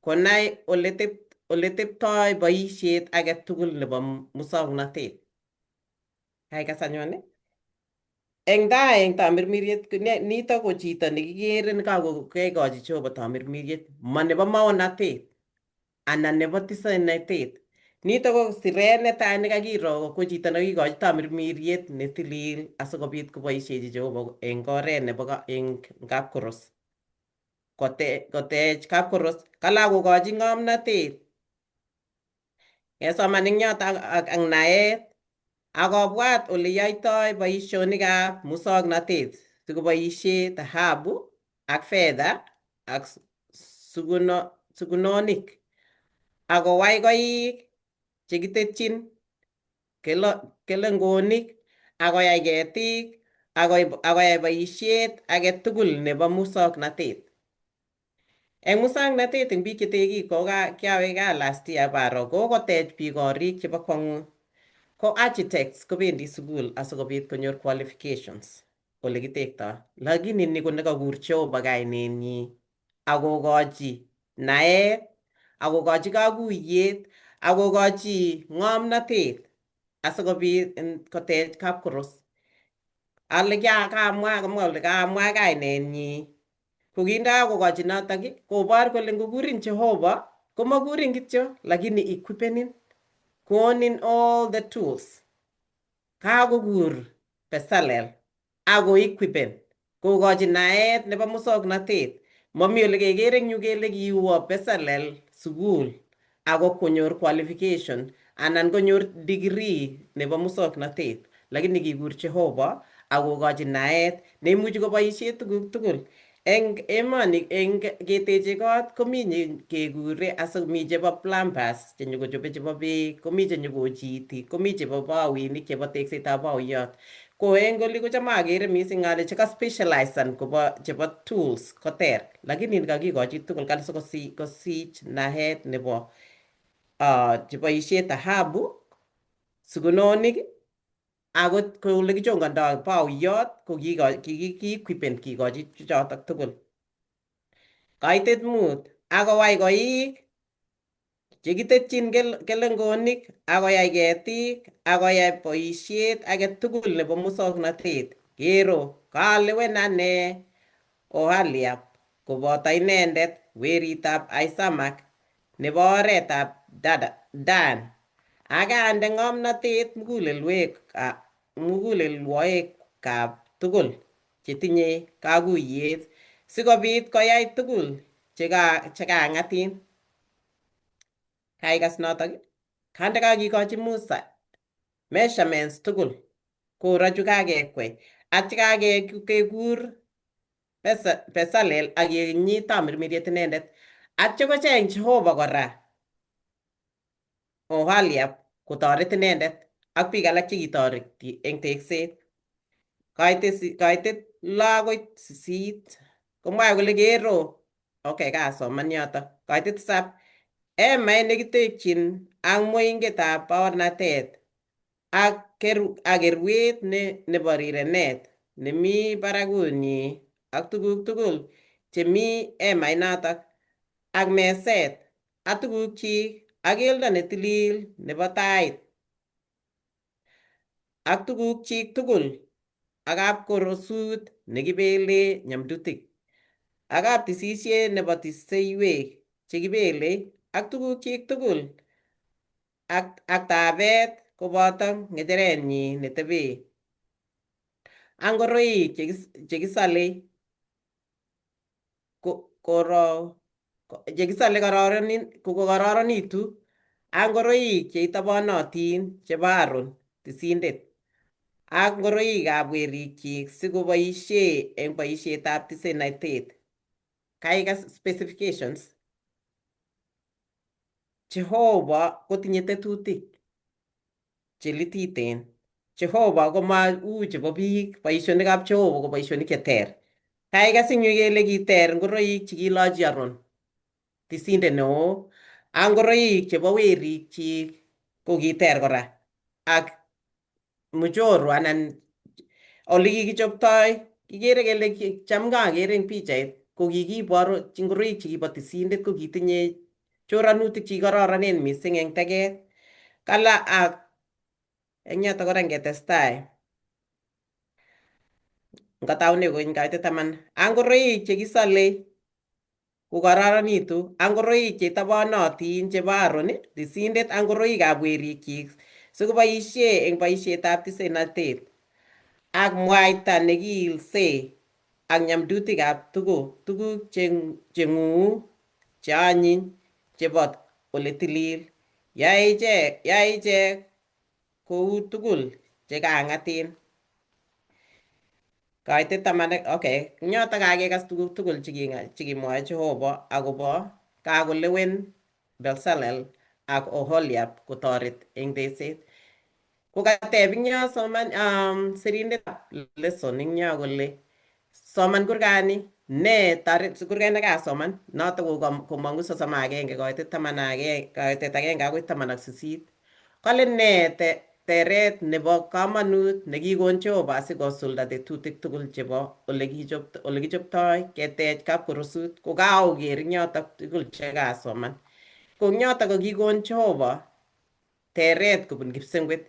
konai ole teptoi boisiet age tugul nebo musoknotet. Kaikas anyun eng tai eng tamirmiriet nito ko chito nekikere nekakekochi Jehova tamirmiriet, ma nebo maonatet anan nebo tisainatet. Nito ko siret netai nekakiro ko chito nekikochi tamirmiriet netilil asikobit koboisiechi Jehova eng oret nebo eng kapkoros. Kotech kapkoros kala kokochi ng'omnotet. Kesoman eng yoto ak naet ak kobwat ole yoitoi boisionikab musoknotet sikoboisie dhahabu ak fedha ak sukunonik ak kowai koik chekitetyin kelengonik ak koyai ketik ak koyai boisiet age tugul nebo musoknotet. Eng musoknotet eng biik chetekik ko kiawe gaa last year baro kokotech biik korik chebo kwang'ut. Ko architects kobendi sukul asikobit konyor qualifications ole kitektoi. Lakini ni ko nekakur Jehova kainenyi akokochi naet, akokochi kakuyet, akokochi ng'omnotet asikobit kotech kapkoros. Ale kamwa kamwa kole kamwa kainenyi. Ko kindakokochi notok kobor kole ngokurin Jehova komakurin kityo lakini equipenin, konin all the tools. Kakokur Besalel ako equipen kokochi naet nebo musoknotet. Mami ole kekere eng yu kele kiwo Besalel sukul ako konyor qualification anan konyor degree nebo musoknotet, lakini kikur Jehova akokochi naet neimuchi koboisie tuguk tugul. Eng emoni eng keteche kot komi kekure asikomi chebo plumbers chenyokochobe chebo beek, komi chenyokochiti, komi chebo baoinik chebo teksetab baoyot. Ko eng oli kocham akere mising ale cheka specialisan kobo chebo tools koter, lakini kakikochi tugul kale sikosich naet nebo cheboisie dhahabu, sukunonik akot ko ole kichongondoi baoyot ko kiki equipen kikochi chotok tugul. Kaitet 5 akowai koik Chekitetyin kelengonik ak koyai ketik ak koyai boisiet age tugul nebo muswoknotet. Kero, kalewen ane Ohaliab koboto inendet weritab Aisamak nebo oretab Dan ak ande ng'omnotet mugulelwoikab tugul chetinye kaguiyet sikobit koyai tugul chekang'atin. Kaikas notok? Kande kakikochi Musa measurements tugul koro chu kakekwei atya kakekur Bezalel ak kenyit tamirmiriet inendet atya kocheng Jehova kora Oholiab kotoret inendet ak biik alak chekitoreti eng tekset. Kaitet 6 akoi 8 komwae kole kero okay kasoman yotok. Kaitet 7 emait nekitekyin ak moingetab baornatet ak kerwet nebo rirenet nemi barakunyi ak tuguk tugul chemi emainotok ak meset ak tugukchik ak keldo ne tilil nebo tait ak tugukchik tugul ak kapkorosut nekibele nyamdutik ak kaptisisiet nebo tiseiwek chekibele ak tugukchik tugul ak tabet koboto ng'echerenyi netebe ak ngoroik chekisolei chekisole kokororonitu ak ngoroik cheitobonotin chebo Aaron tisindet ak ngoroikab werikyik sikoboisie eng boisietab tisenatet. Kaikas specifications. Jehova kotinye tetutik chelititen. Jehova komau chebo biik, boisionikab Jehova ko boisionik cheter. Kaikas eng yu kele kiter ngoroik chekilochi Aaron tisindet neo ak ngoroik chebo werikyik ko kiter kora ak mchoro anan ole kikichoptoi kikere kele cham kakere eng pichait ko kikiboru ngoroik chekibo tisindet ko kitinye choranutik chekikororonen mising eng teket. Kala ak eng yotok kora ngetestai ngataune kony kaitet 10 ak ngoroik chekisolei kokororonitu ak ngoroik cheitobonotin chebo Aaron tisindet ak ngoroikab werikyik sikoboisie eng boisietab tisenatet ak mwaita nekiilsee ak nyamdutikab tuguk cheng'uu cheonyiny chebo ole tilil. Yae ichek kou tugul chekang'atin. Kaitet 10 okay yotok kakekas tuguk tugul chekimwoe Jehova akobo kakolewen Bezalel ak Oholiab kotoret eng tekset. Kokateb ing yo soman sirindetab lesson ing yo kole soman kurgani ne taret kurget nekasoman notok komong'u 31 kaitet 11 kaitet 1 akoi 18. Kale ne teret nebo komonut nekikon Jehova asikosulda tetutik tugul chebo olekichoptoi ketech kapkorosut ko kaoker ing yotok tugul chekasoman. Ko ing yotok ko kikon Jehova teret kobun kipsengwet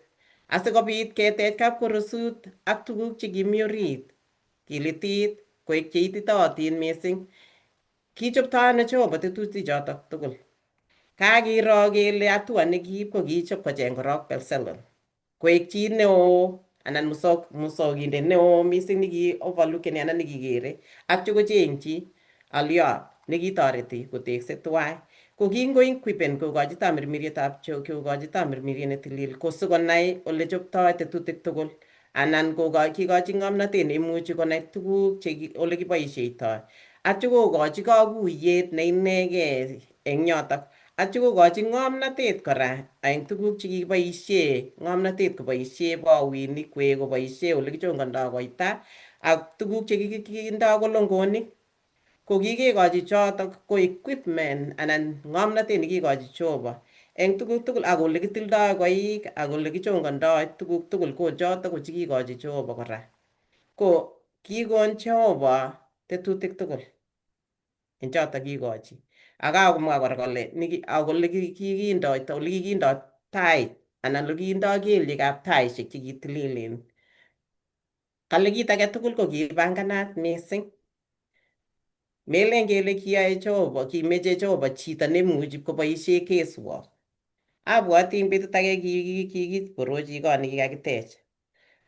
asikobit ketech kapkorosut ak tuguk chekimi orit kilitit koek cheititootin mising. Kichoptoi ano Jehova tetutik chotok tugul? Kakiro kele hatua nekiib ko kichop kocheng korok Bezalel koek chi neo anan musokindet neo mising neki overlookeni anan nekikere atyo kochengchi Oliab nekitoreti kotekse tuwai. Ko kingo equipen kokochi tamirmirietab kokochi tamirmiriet netilil ko sikonai ole choptoi tetutik tugul anan kikochi ng'omnotet neimuchi konai tuguk ole kiboisheitoi. Atyo kokochi kakuyet ne inegei eng yotok. Atyo kokochi ng'omnotet kora eng tuguk chekikiboishe ng'omnotet koboishe baoinik kwek koboishe ole kichongondoi koita ak tuguk chekikindoi kolongonik. Ko kikekochi chotok ko equipment anan ng'omnotet nekikochi Jehova eng tuguk tugul ak ole kitildoi koik ak ole kichongondoi tuguk tugul ko chotok ko chekikochi Jehova kora. Ko kikon Jehova tetutik tugul eng chotok kikochi. Akakomwa kora kole ak ole kikindoito ole kikindo tait anan ole kikindo kelyekab taishek chekitililen. Kale kit age tugul ko kipanganat mising. Melen kele kiyoe Jehova, kimeche Jehova chito nemuchi koboisie keswot. Abwoti eng betut age kikiporochi kot nekikakitech.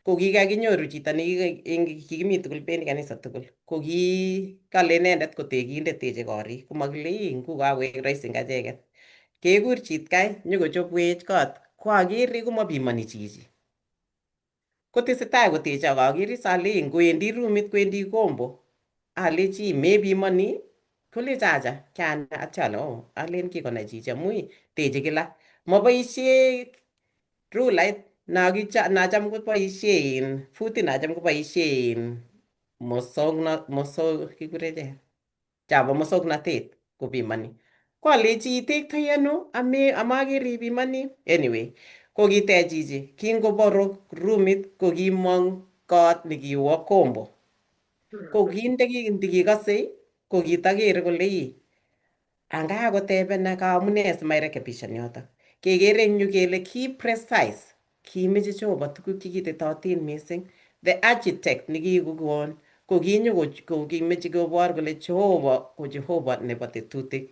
Ko kikakinyoru chito nekikimi tugul bendi kanisa tugul. Ko kikale inendet ko tekindet teche korik. Komakile ii ngukakoek rahisi eng acheket. Kekur chitkai nyokochopwech kot. Ko akere komapimoni chichi. Kotesetai koteche ak akere is alei ngowendi rumit kwendi kombo. Alechi mepimoni kolecho acha kianai atya ale oh alen kikonai chichi amu ii teche kila. Maboisie rulait nacham koboisie in futit nacham koboisie in kikure che chabo mosoknatet kopimoni. Ko alechi itektoi ano amakere ipimoni. Anyway, ko kitech chichi kingoborok rumit ko kimong kot nekiwo kombo. Ko kinde ndikikose ko kitakere kole ii anga kotebena kaamune simairekebishan yotok. Kekere eng yu kele ki precise kimeche Jehova tuguk chekitetotin mising. The architect nekikokon ko kinyo ko kimeche kobor kole Jehova ko Jehova nebo tetutik.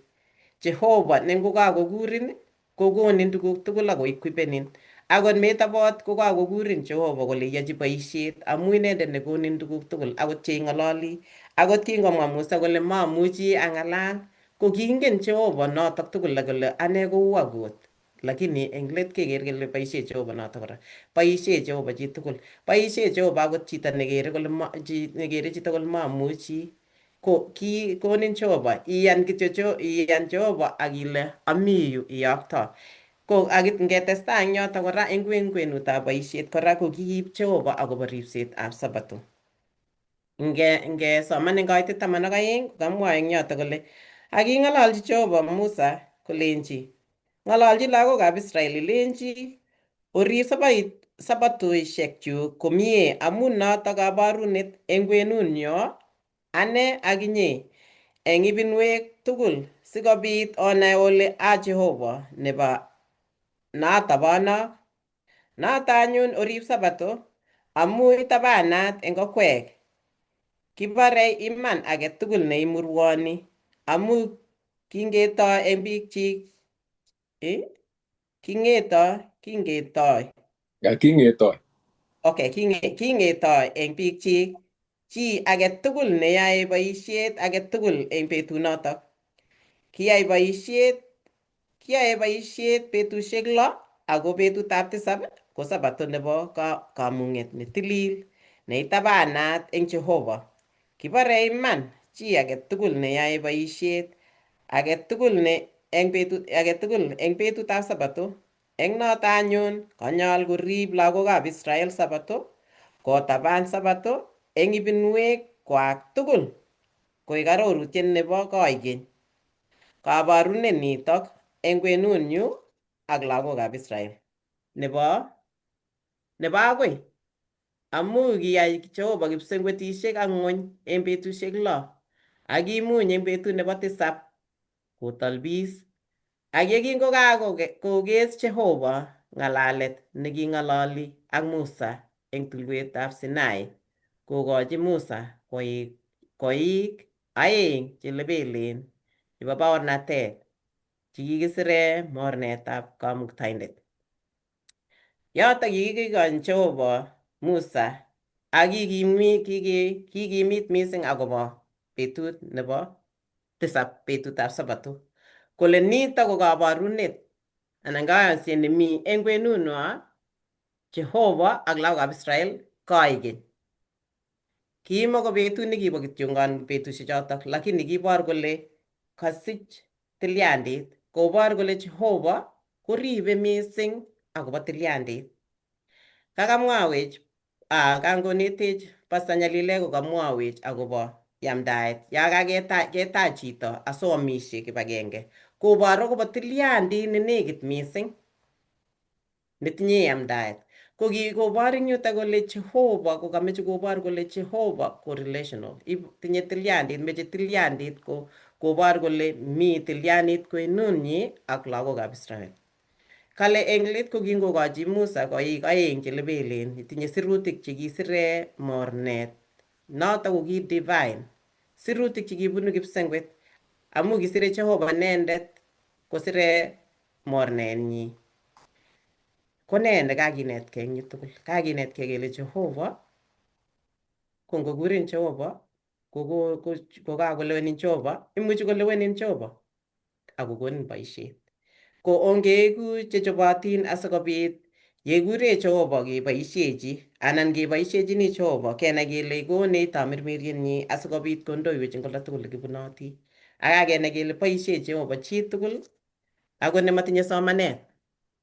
Jehova ne ngokakokurin kokonin tuguk tugul ako equipenin. Akot metobot kokakokurin Jehova kole iyochi boisiet amu inendet nekonin tuguk tugul akot cheing'ololi. Akot kingomwa Musa kole mamuchi ang'alal ko kingen Jehova notok tugul kole ane kou akot. Lakini eng let keker kele boisie Jehova notok kora. Boisie Jehova chitugul. Boisie Jehova akot chito nekere kole nekere chito kole mamuchi. Ko ki konin Jehova iyan kityo iyan Jehova ak ile ami yu iyokto. Ko akit ngetestai eng yotok kora eng kwenutab boisiet kora ko kiib Jehova akobo ripsetab Sabato. Ngesoman eng kaitet 12 kokamwa eng yotok kole aking'ololchi Jehova Musa kolenchi ng'ololchi lagokab Israel ilenchi orib sabatoishekchu komie amun notok kabarunet eng kwenunyo ane ak inye eng ibinwek tugul sikobit onai ole a Jehova nebo natabanok. Noto anyun orib Sabato amu itabanat eng okwek. Kiborei iman age tugul neimurwoni amu kingetoi eng biikchik kingetoi Ya kingetoi. Okay, kingetoi eng biikchik chi age tugul neyae boisiet age tugul eng betunotok. Kiyae boisiet betusiek 6 ako betutab 7 ko Sabato nebo kamung'et netilil neitabanat eng Jehova. Kiborei iman chi age tugul neyae boisiet age tugul ne eng betut age tugul eng betutab Sabato. Eng noto anyun konyol korib lagokab Israel Sabato kotaban Sabato eng ibinwek kwak tugul koik arorutiet nebo koikeny. Kabarunet nitok eng kwenunyu ak lagokab Israel. Nebo agoi amu kiyai Jehova kipsengwetisiek ak ng'wony eng betusiek 6 ak kimuny eng betut nebo 7 kotolbis. Ak yekingokakokes Jehova ng'alalet neking'ololi ak Musa eng tulwetab Sinai kokochi Musa koik aeng chelepelen chebo baornatet chekikisire mornetab Kamuktaindet. Yotok kikikony Jehova Musa ak kikimit mising akobo betut nebo 7 betutab Sabato. Kole nitok ko kabarunet anan kayonsiet nemi eng kwenunwa Jehova ak lagokab Israel koikeny. Kimako betut nekibo kityongon betusiek chotok lakini kibor kole kasich tilyandit kobor kole Jehova koribe mising akobo tilyandit. Kakamwawech kangonetech Pastor Nyalile kokamwawech akobo yamdaet ya kaketach chito asoamishe kibagenge koboru akobo tilyandit nenekit mising netinye yamdaet. Ko kikobor eng yutok kole Jehova ko kameche kobor kole Jehova ko relational. Tinye tilyandit, meche tilyandit ko kobor kole mi tilyandit kwenunyi ak lagokab Israel. Kale eng let ko kingokochi Musa koik aeng che lebelen, tinye sirutik chekisire mornet. Notok ko ki divine. Sirutik chekibunu kipsengwet. Amu kisire Jehova inendet kosire mornenyi. Ko nee nekakinetkei eng yu tugul? Kakinetkei kele Jehova ko ngokurin Jehova ko kokakolewenin Jehova, imuchi kolewenin Jehova akokonin boisiet. Ko ongeeku chechobotin asikobit yekure Jehova keboisiechi anan keboisiechini Jehova kenai kele konech tamirmirienyi asikobit kondoiwech eng olda tugul lekibunoti. Ak kakenai kele boisie Jehova chitugul akot nematinye somanet.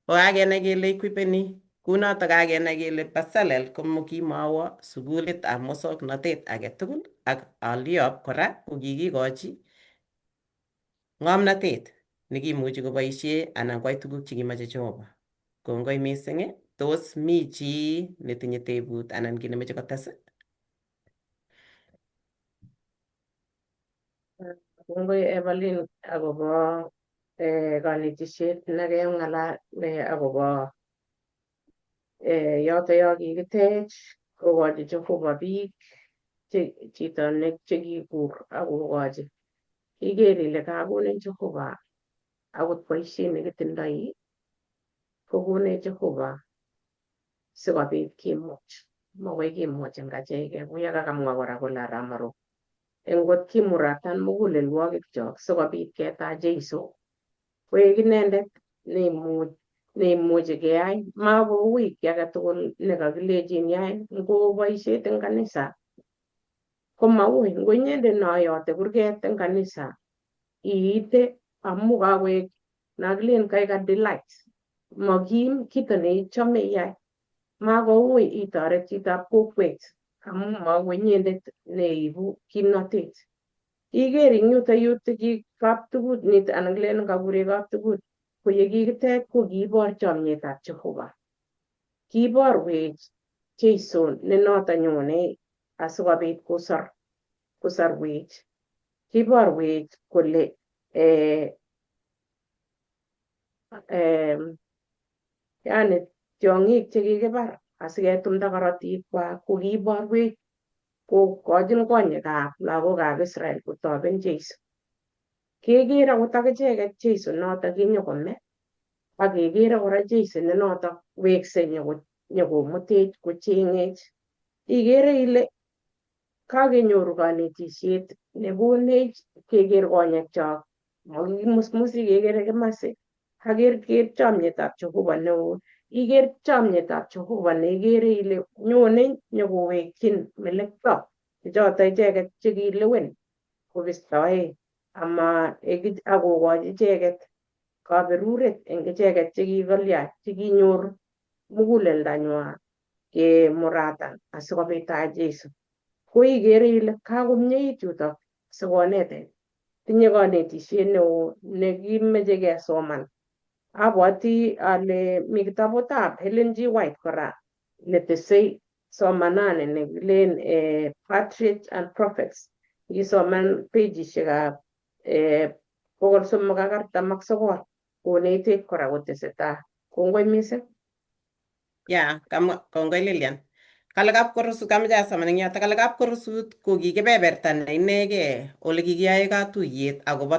Ko kakenai kele equipeni kunotok kakenai kele Bezalel ko kimawo sukulitab muswoknotet age tugul ak Oliop kora ko kikikochi ng'omnotet nekimuchi koboisie anan kwai tuguk chekimoche Jehova. Kongoi mising. Tos mi chi netinye tebut anan kiy nemoche kotes? Kongoi Evelyn akobo konetisiet nekeng'alal akobo yoto yo kikitech kokochi Jehova biik chito ne chekikur akokochi iker ile kakonin Jehova akot boisiet nekitindoi kokonech Jehova sikobit kimuch makoi kimuch eng achekei kuyo kakamwa kora kole aramaro ngot kimuratan mugulelwokikyok sikobit ketach Jeiso koek inendet neimuch neimuchi keyai makoui kiy age tugul nekakilechin yai ngo boisiet eng kanisa komaui ngo inyendet noyote kurget eng kanisa iite amu kakoek nakilen kaek a delight makim kito neichome iyai makoui itoret chitab kokwet amu mako inyendet neibu kimnotet iker eng yuto yu kaptugut nit anan kilen kakure kaptugut ko yekikitech ko kiibor chomyetab Jehova kiiborwech Jeiso ne noto nyone asikobit kosor kosorwech kiborwech kole eh, eh, yani tiong'ik chekikibar asiketumda korotikwak ko kiiborwech kokochin konyekab lagokab Israel kotoben Jeiso. Keker akot akicheket Jeiso notok kinyokome ak kekere kora Jeiso ne notok wekse nyokomutech kocheng'ech. Ikere ile kakenyoru konetisiet nekonech keker konyekchok makimusmusi kekere kimasi aker ker chomyetab Jehova neo iker chomyetab Jehova neikere ile nyone nyokowekyin melekto chechoto icheket chekilewen kobistoe ama akokochi icheket kaberuret eng icheket chekikolya chekinyor muguleldanywa kemuratan asikobit tach Jesu. Ko ikere ile kakomyeit yutok sikonetech. Tinye konetisiet neo nekimeche kesoman. Abwati ale mi kitabutab Helen G. White kora netesei somanani nekilen Patriarchs and Prophets. Ngisoman pejishekab 349 konetech kora kotesetai. Kongoi mising. Ya, kamwa kongoi Lilian. Kale kapkorosut kameche asoman eng yoto kale kapkorosut ko ki kebeberta ne inegei ole kikiyae katuyet akobo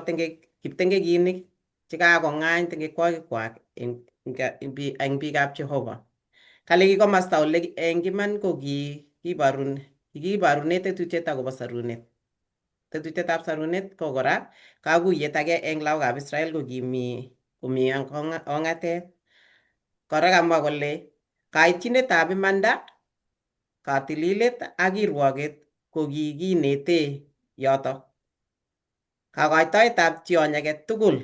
kiptengekinik chekakong'any tengekwokikwak eng biikab Jehova. Kale ki komasta ole eng iman ko kikibarune tetutiet akobo sarunet. Tetutietab sarunet ko kora kakuyet age eng lagokab Israel ko kimi komi ong'atet. Kora kamwa kole kaityinetab imanda, katililet ak kirwoket ko kikinete yotok. Kakoitoetab tyony age tugul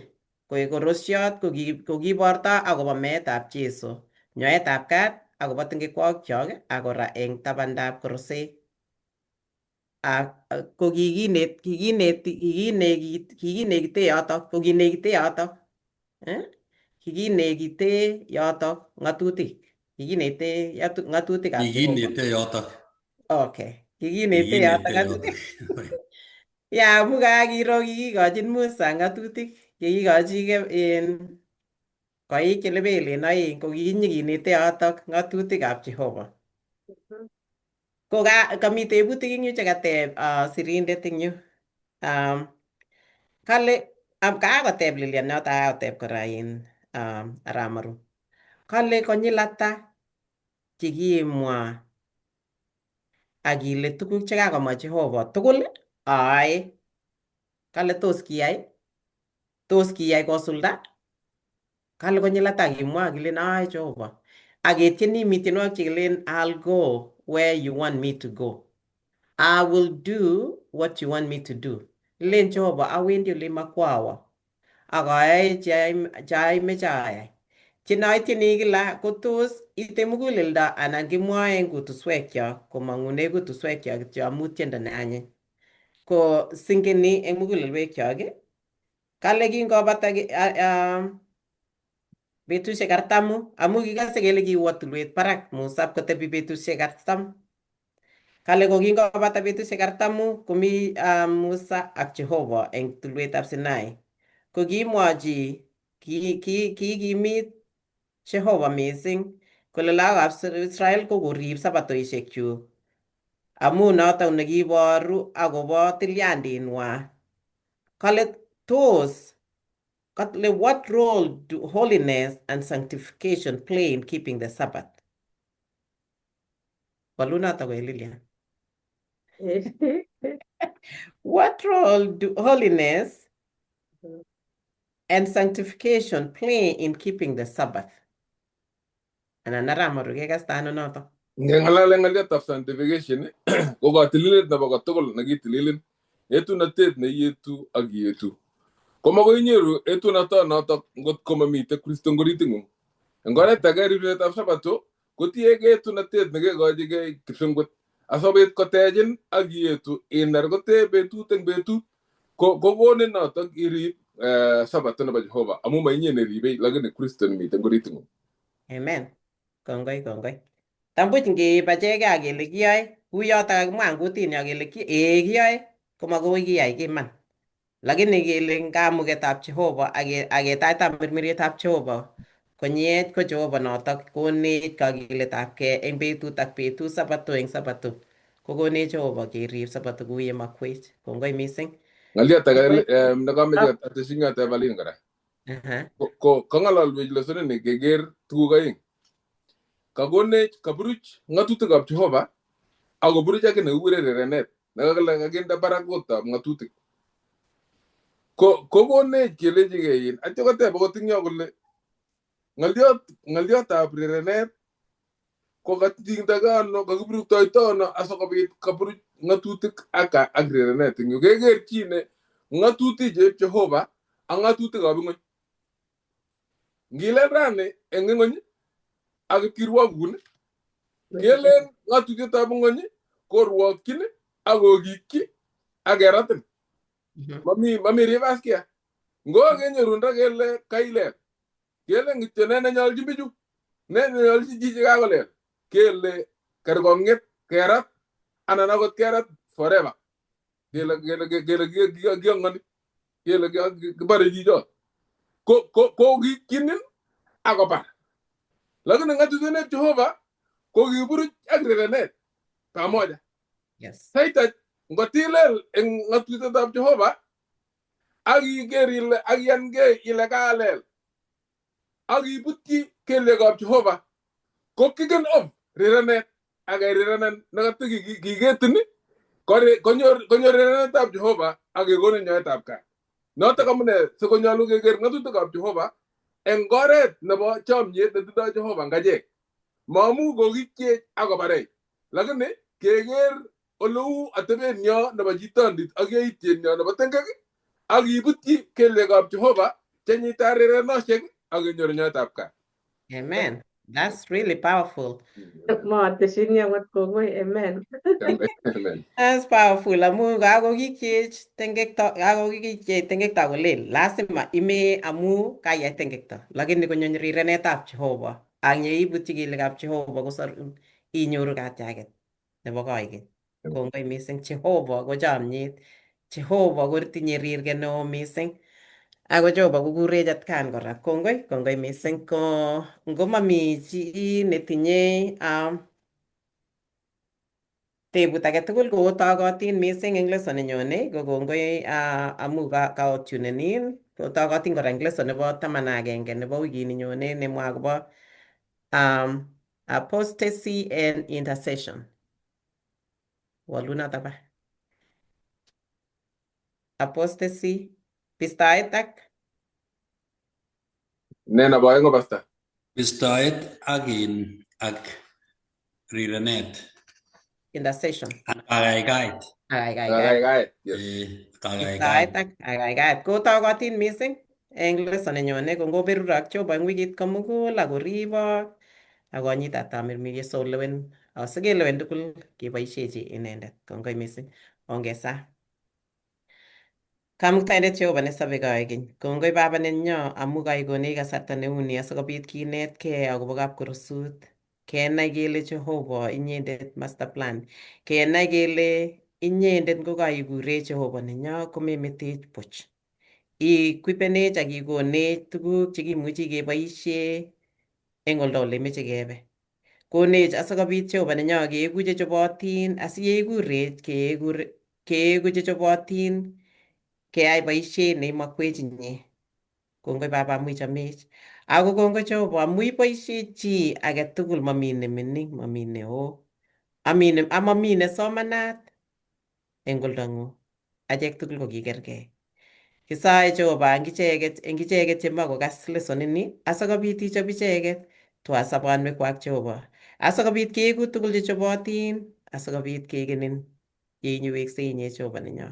koek korosiot ko kiborto akobo meetab Jesu, nyoetab kat akobo tengekwokikyok ak kora eng tabandab koroset. Ko kikinekite yotok ko kinekite yotok kikinekite yotok ng'atutik. Kikinete ng'atutikab Jehova. Kikinete yotok. Okay. Kikinete yotok Kikinete ng'atutik. yotok. Ya amu kakiro kikikochin Musa ng'atutik chekikochi en koik chelepelen oeng ko kikinyikinete yotok ng'atutikab Jehova. Ko kami tebutik eng yu chekateb sirindet eng yu. Kale kakoteb Lilian noto kakoteb kora in Aramaru. Kale konyil ata chekimwa ak ile tuguk chekakomwa Jehova tugul aae. Kale tos kiyai? Tos kiyai kosulda? Kale konyil ata kimwa kilen aae Jehova. Ak ketieni mi tienwogik chekilen I'll go where you want me to go. I will do what you want me to do. Len Jehova awendi ole imakwawa ak ayae cheaimeche ayai. Chenoityeni kila ko tos ite muguleldo anan kimwoe eng kutuswekyok komang'une kutuswekyok kityo amu tiendo ne anyiny. Ko singeni eng mugulelwekyok kale kingobata betusiek 40 amu kikase kele kiwo tulwet barak Musa kotebi betusiek 40. Kale ko kingobata betusiek 40 komi Musa ak Jehova eng tulwetab Sinai. Ko kimwochi kikimit Jehova mising kole lagokab Israel ko korib sabatoishekyuk amu notok nekiboru akobo tilyandinwa. Kale tos kale what role do holiness and sanctification play in keeping the Sabbath? Walu notok koe Lilian. What role do holiness and sanctification play in keeping the Sabbath? Anan Aramaru kekasta ano notok? Ngeng'alale ng'aliotab sanctification ko katililet nebo kotugul nekitililin etunotet neiyetu ak iyetu. Komakoi inyoru etunoto notok ngot komamite Kristo eng oriting'ung. Eng oret age ribsetab sabato kotiegei etunotet nekekochigei kipsengwet asikobit kotechin ak iyetu iner kote betut eng betut ko kokonin notok irib sabato nebo Jehova amu mainye neribei lakini Kristo nemite eng oriting'ung. Amen. Kongoi kongoi. Tambuch ngeib achekei ak kele kiyoe kuyotok kakimwa eng kutinyo kele ee kiyoe komakoi kiyai kiman. Lakini kele eng kamuketab Jehova ak ketach tamirmirietab Jehova konyech ko Jehova notok konech kakiletabkei eng betut ak betut sabato eng sabato kokonech Jehova kerib sabato kou ye makwech. Kongoi mising. Ng'aliot age nekameche atesyi Evelyn kora. Ko kang'alalwech lesonini keker tuguk aeng. Kakonech kaburuch ng'atutikab Jehova akoburuch ake nekikure rerenet nekakile kakinde barakutab ng'atutik. Ko kokonech kelechigei in atyo koteb akot eng yo kole ng'aliotab rerenet ko katingdage ano kakiburuktoito ano asikobit kaburuch ng'atutik ak rerenet eng yu kekerchine ng'atutik cheib Jehova ak ng'atutikab ing'ony. Ngilen rani eng ing'ony ak ipkirwokun kelen ng'atutietab ing'ony korwokyin ak kokikyi ak keratin. Mami reverse gear. Ngo kenyorun ra kele kailel. Kelen kityo ne nenyoljin bichu. Ne nenyoljin chichi kakolel. Kele kerkong'et kerat anan akot kerat forever. Kele kele kele kiong'oni. Kele kibore chichot. Ko kokikyinin ak kobar. Lakini ng'atutiet Jehova ko kiburuch ak rerenet pamoja. Yes. Saitach ngotilel eng ng'atutietab Jehova ak iker ile ak iyankei ile kalel ak ibutyi kelyekab Jehova ko kicken off rerenet ak rerenet nekata kiketin konyor rerenetab Jehova ak kekonin nyoetab kat. Notok amune sikonyolu keker ng'atutikab Jehova eng oret nebo chomyet netindoi Jehova eng achek. Maamu kokikyech ak kobarech. Lakini keker oleu atebenyo nebo chitondit ak yaityenyo nebo tengek ak ibutyi kelyekab Jehova chenyita rerenoshek ak kenyor nyoetab kat. Amen. That's really powerful. Motesyini akot kongoi. Amen. Amen. That's powerful. Amu kakokikyech tengekto, kakokikyech tengekto kolel lazima ime amu kayai tengekto. Lakini konyo rirenetab Jehova. Ak yeibutyi kelyekab Jehova kosorun inyoru katyaket nebo koikeny. Kongoi mising. Jehova ko chomyet. Jehova kotinye rirge neo mising. Ako Jehova kokurech atkan kora. Kongoi, kongoi mising. Ko ngomami chi netinye tebut age tugul ko togotin mising eng lesson nenyone ko kongoi amu kaotunenin ko togotin kora eng lesson nebo 11 nebo wikini nyone nemwoe akobo apostasy and intercession. Wolunoto ba. Apostasy, bistoet ak Ne nebo aeng ko pastor? Bistoet ak in ak rirenet. Intercession. Ak kakaikaet. Akaikaet. Kakaikaet. Yes. Eh, Bistoet kakaikaet. ak akaikaet. Kotogotin mising eng lesson nenyone ko ngoberurok Jehova eng wikit komugul akoribok akonyitat tamirmiriet so lewen asikelewen tugul keboishechi inendet. Kongoi mising. Ongesa. Kamuktaindet Jehova nesobe koikeny. Kongoi Baba nenyo amu kaikonech kasarta neuni asikobit kinetkei akobo kapkorosut. Kenai kele Jehova inyendet master plan. Kenai kele inyendet ngokaikurech Jehova nenyo komemetech buch. Ikwipenech ak ikonech tuguk chekimuchi keboishe eng oldo ole imeche kebe. Konech asikobit Jehova nenyo keeku chechobotin asiyeikurech keeku chechobotin keyai boisiet neimokwech inye. Kongoi Baba amu ichomech. Ako kongoi Jehova amu iboisie chi age tugul mami nemining, mami neo, amami nesomanat eng oldang'ung. Achek tugul ko kikergei. Kisae Jehova eng icheket chemakokas lesson ini asikobit ichob icheket twa sobonwekwak Jehova. Asikobit keeku tugul chechobotin asikobit kekenin yeinyeweksei inye Jehova nenyo.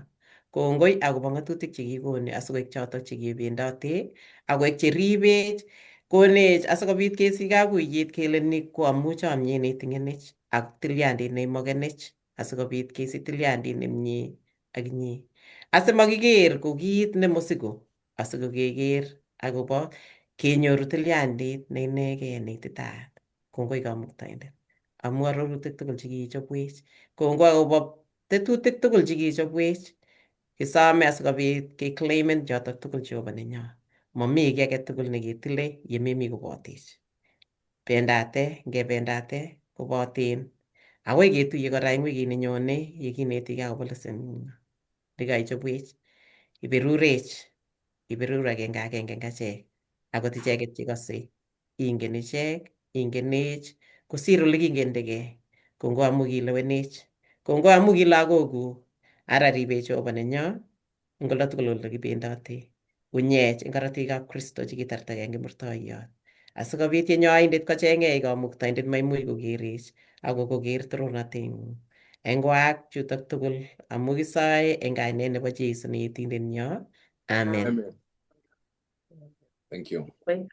Kongoi akobo ng'atutik chekikonu asikoik chotok chekibendote akoik cheribech konech asikobit kesich kakuyet kele ni ko amu chomyet neiting'enech ak tilyandit neimokenech asikobit kesich tilyandit nemie ak inye. Asimakiker ko kit ne mosigo asikokeker akobo kenyoru tilyandit ne inegei neititaat. Kongoi Kamuktaindet amu arorutik tugul chekiichobwech. Kongoi akobo tetutik tugul chekiichobwech. Kisome asikobit keclaimen chotok tugul Jehova nenyo. Mami kiy age tugul neketile yememi kobotech. Bendate, ngebendate koboten. Akoi ketuiye kora eng wikit nenyone yekinetigei akobo lesson nekaichobwech. Iberurech, iberur agenge agenge eng achek, akot icheket chekose. Ingen ichek, ingenech, kosir ole kingendegei. Kongoi amu kilewenech. Kongoi amu ki lagokuk. Ara ribech Jehova nenyo eng oldo tugul ole kibendote. Unyech eng korotikab Kristo chekitartagei eng kimurtoiyot. Asikobit yenyo oindet kocheng'ech kamuktaindet maimuch kokerech ako koker torornatengung. Eng koaak chutok tugul amu kisoe eng kainet nebo Jesu neetindenyo. Amen. Amen. Thank you. Kongoi.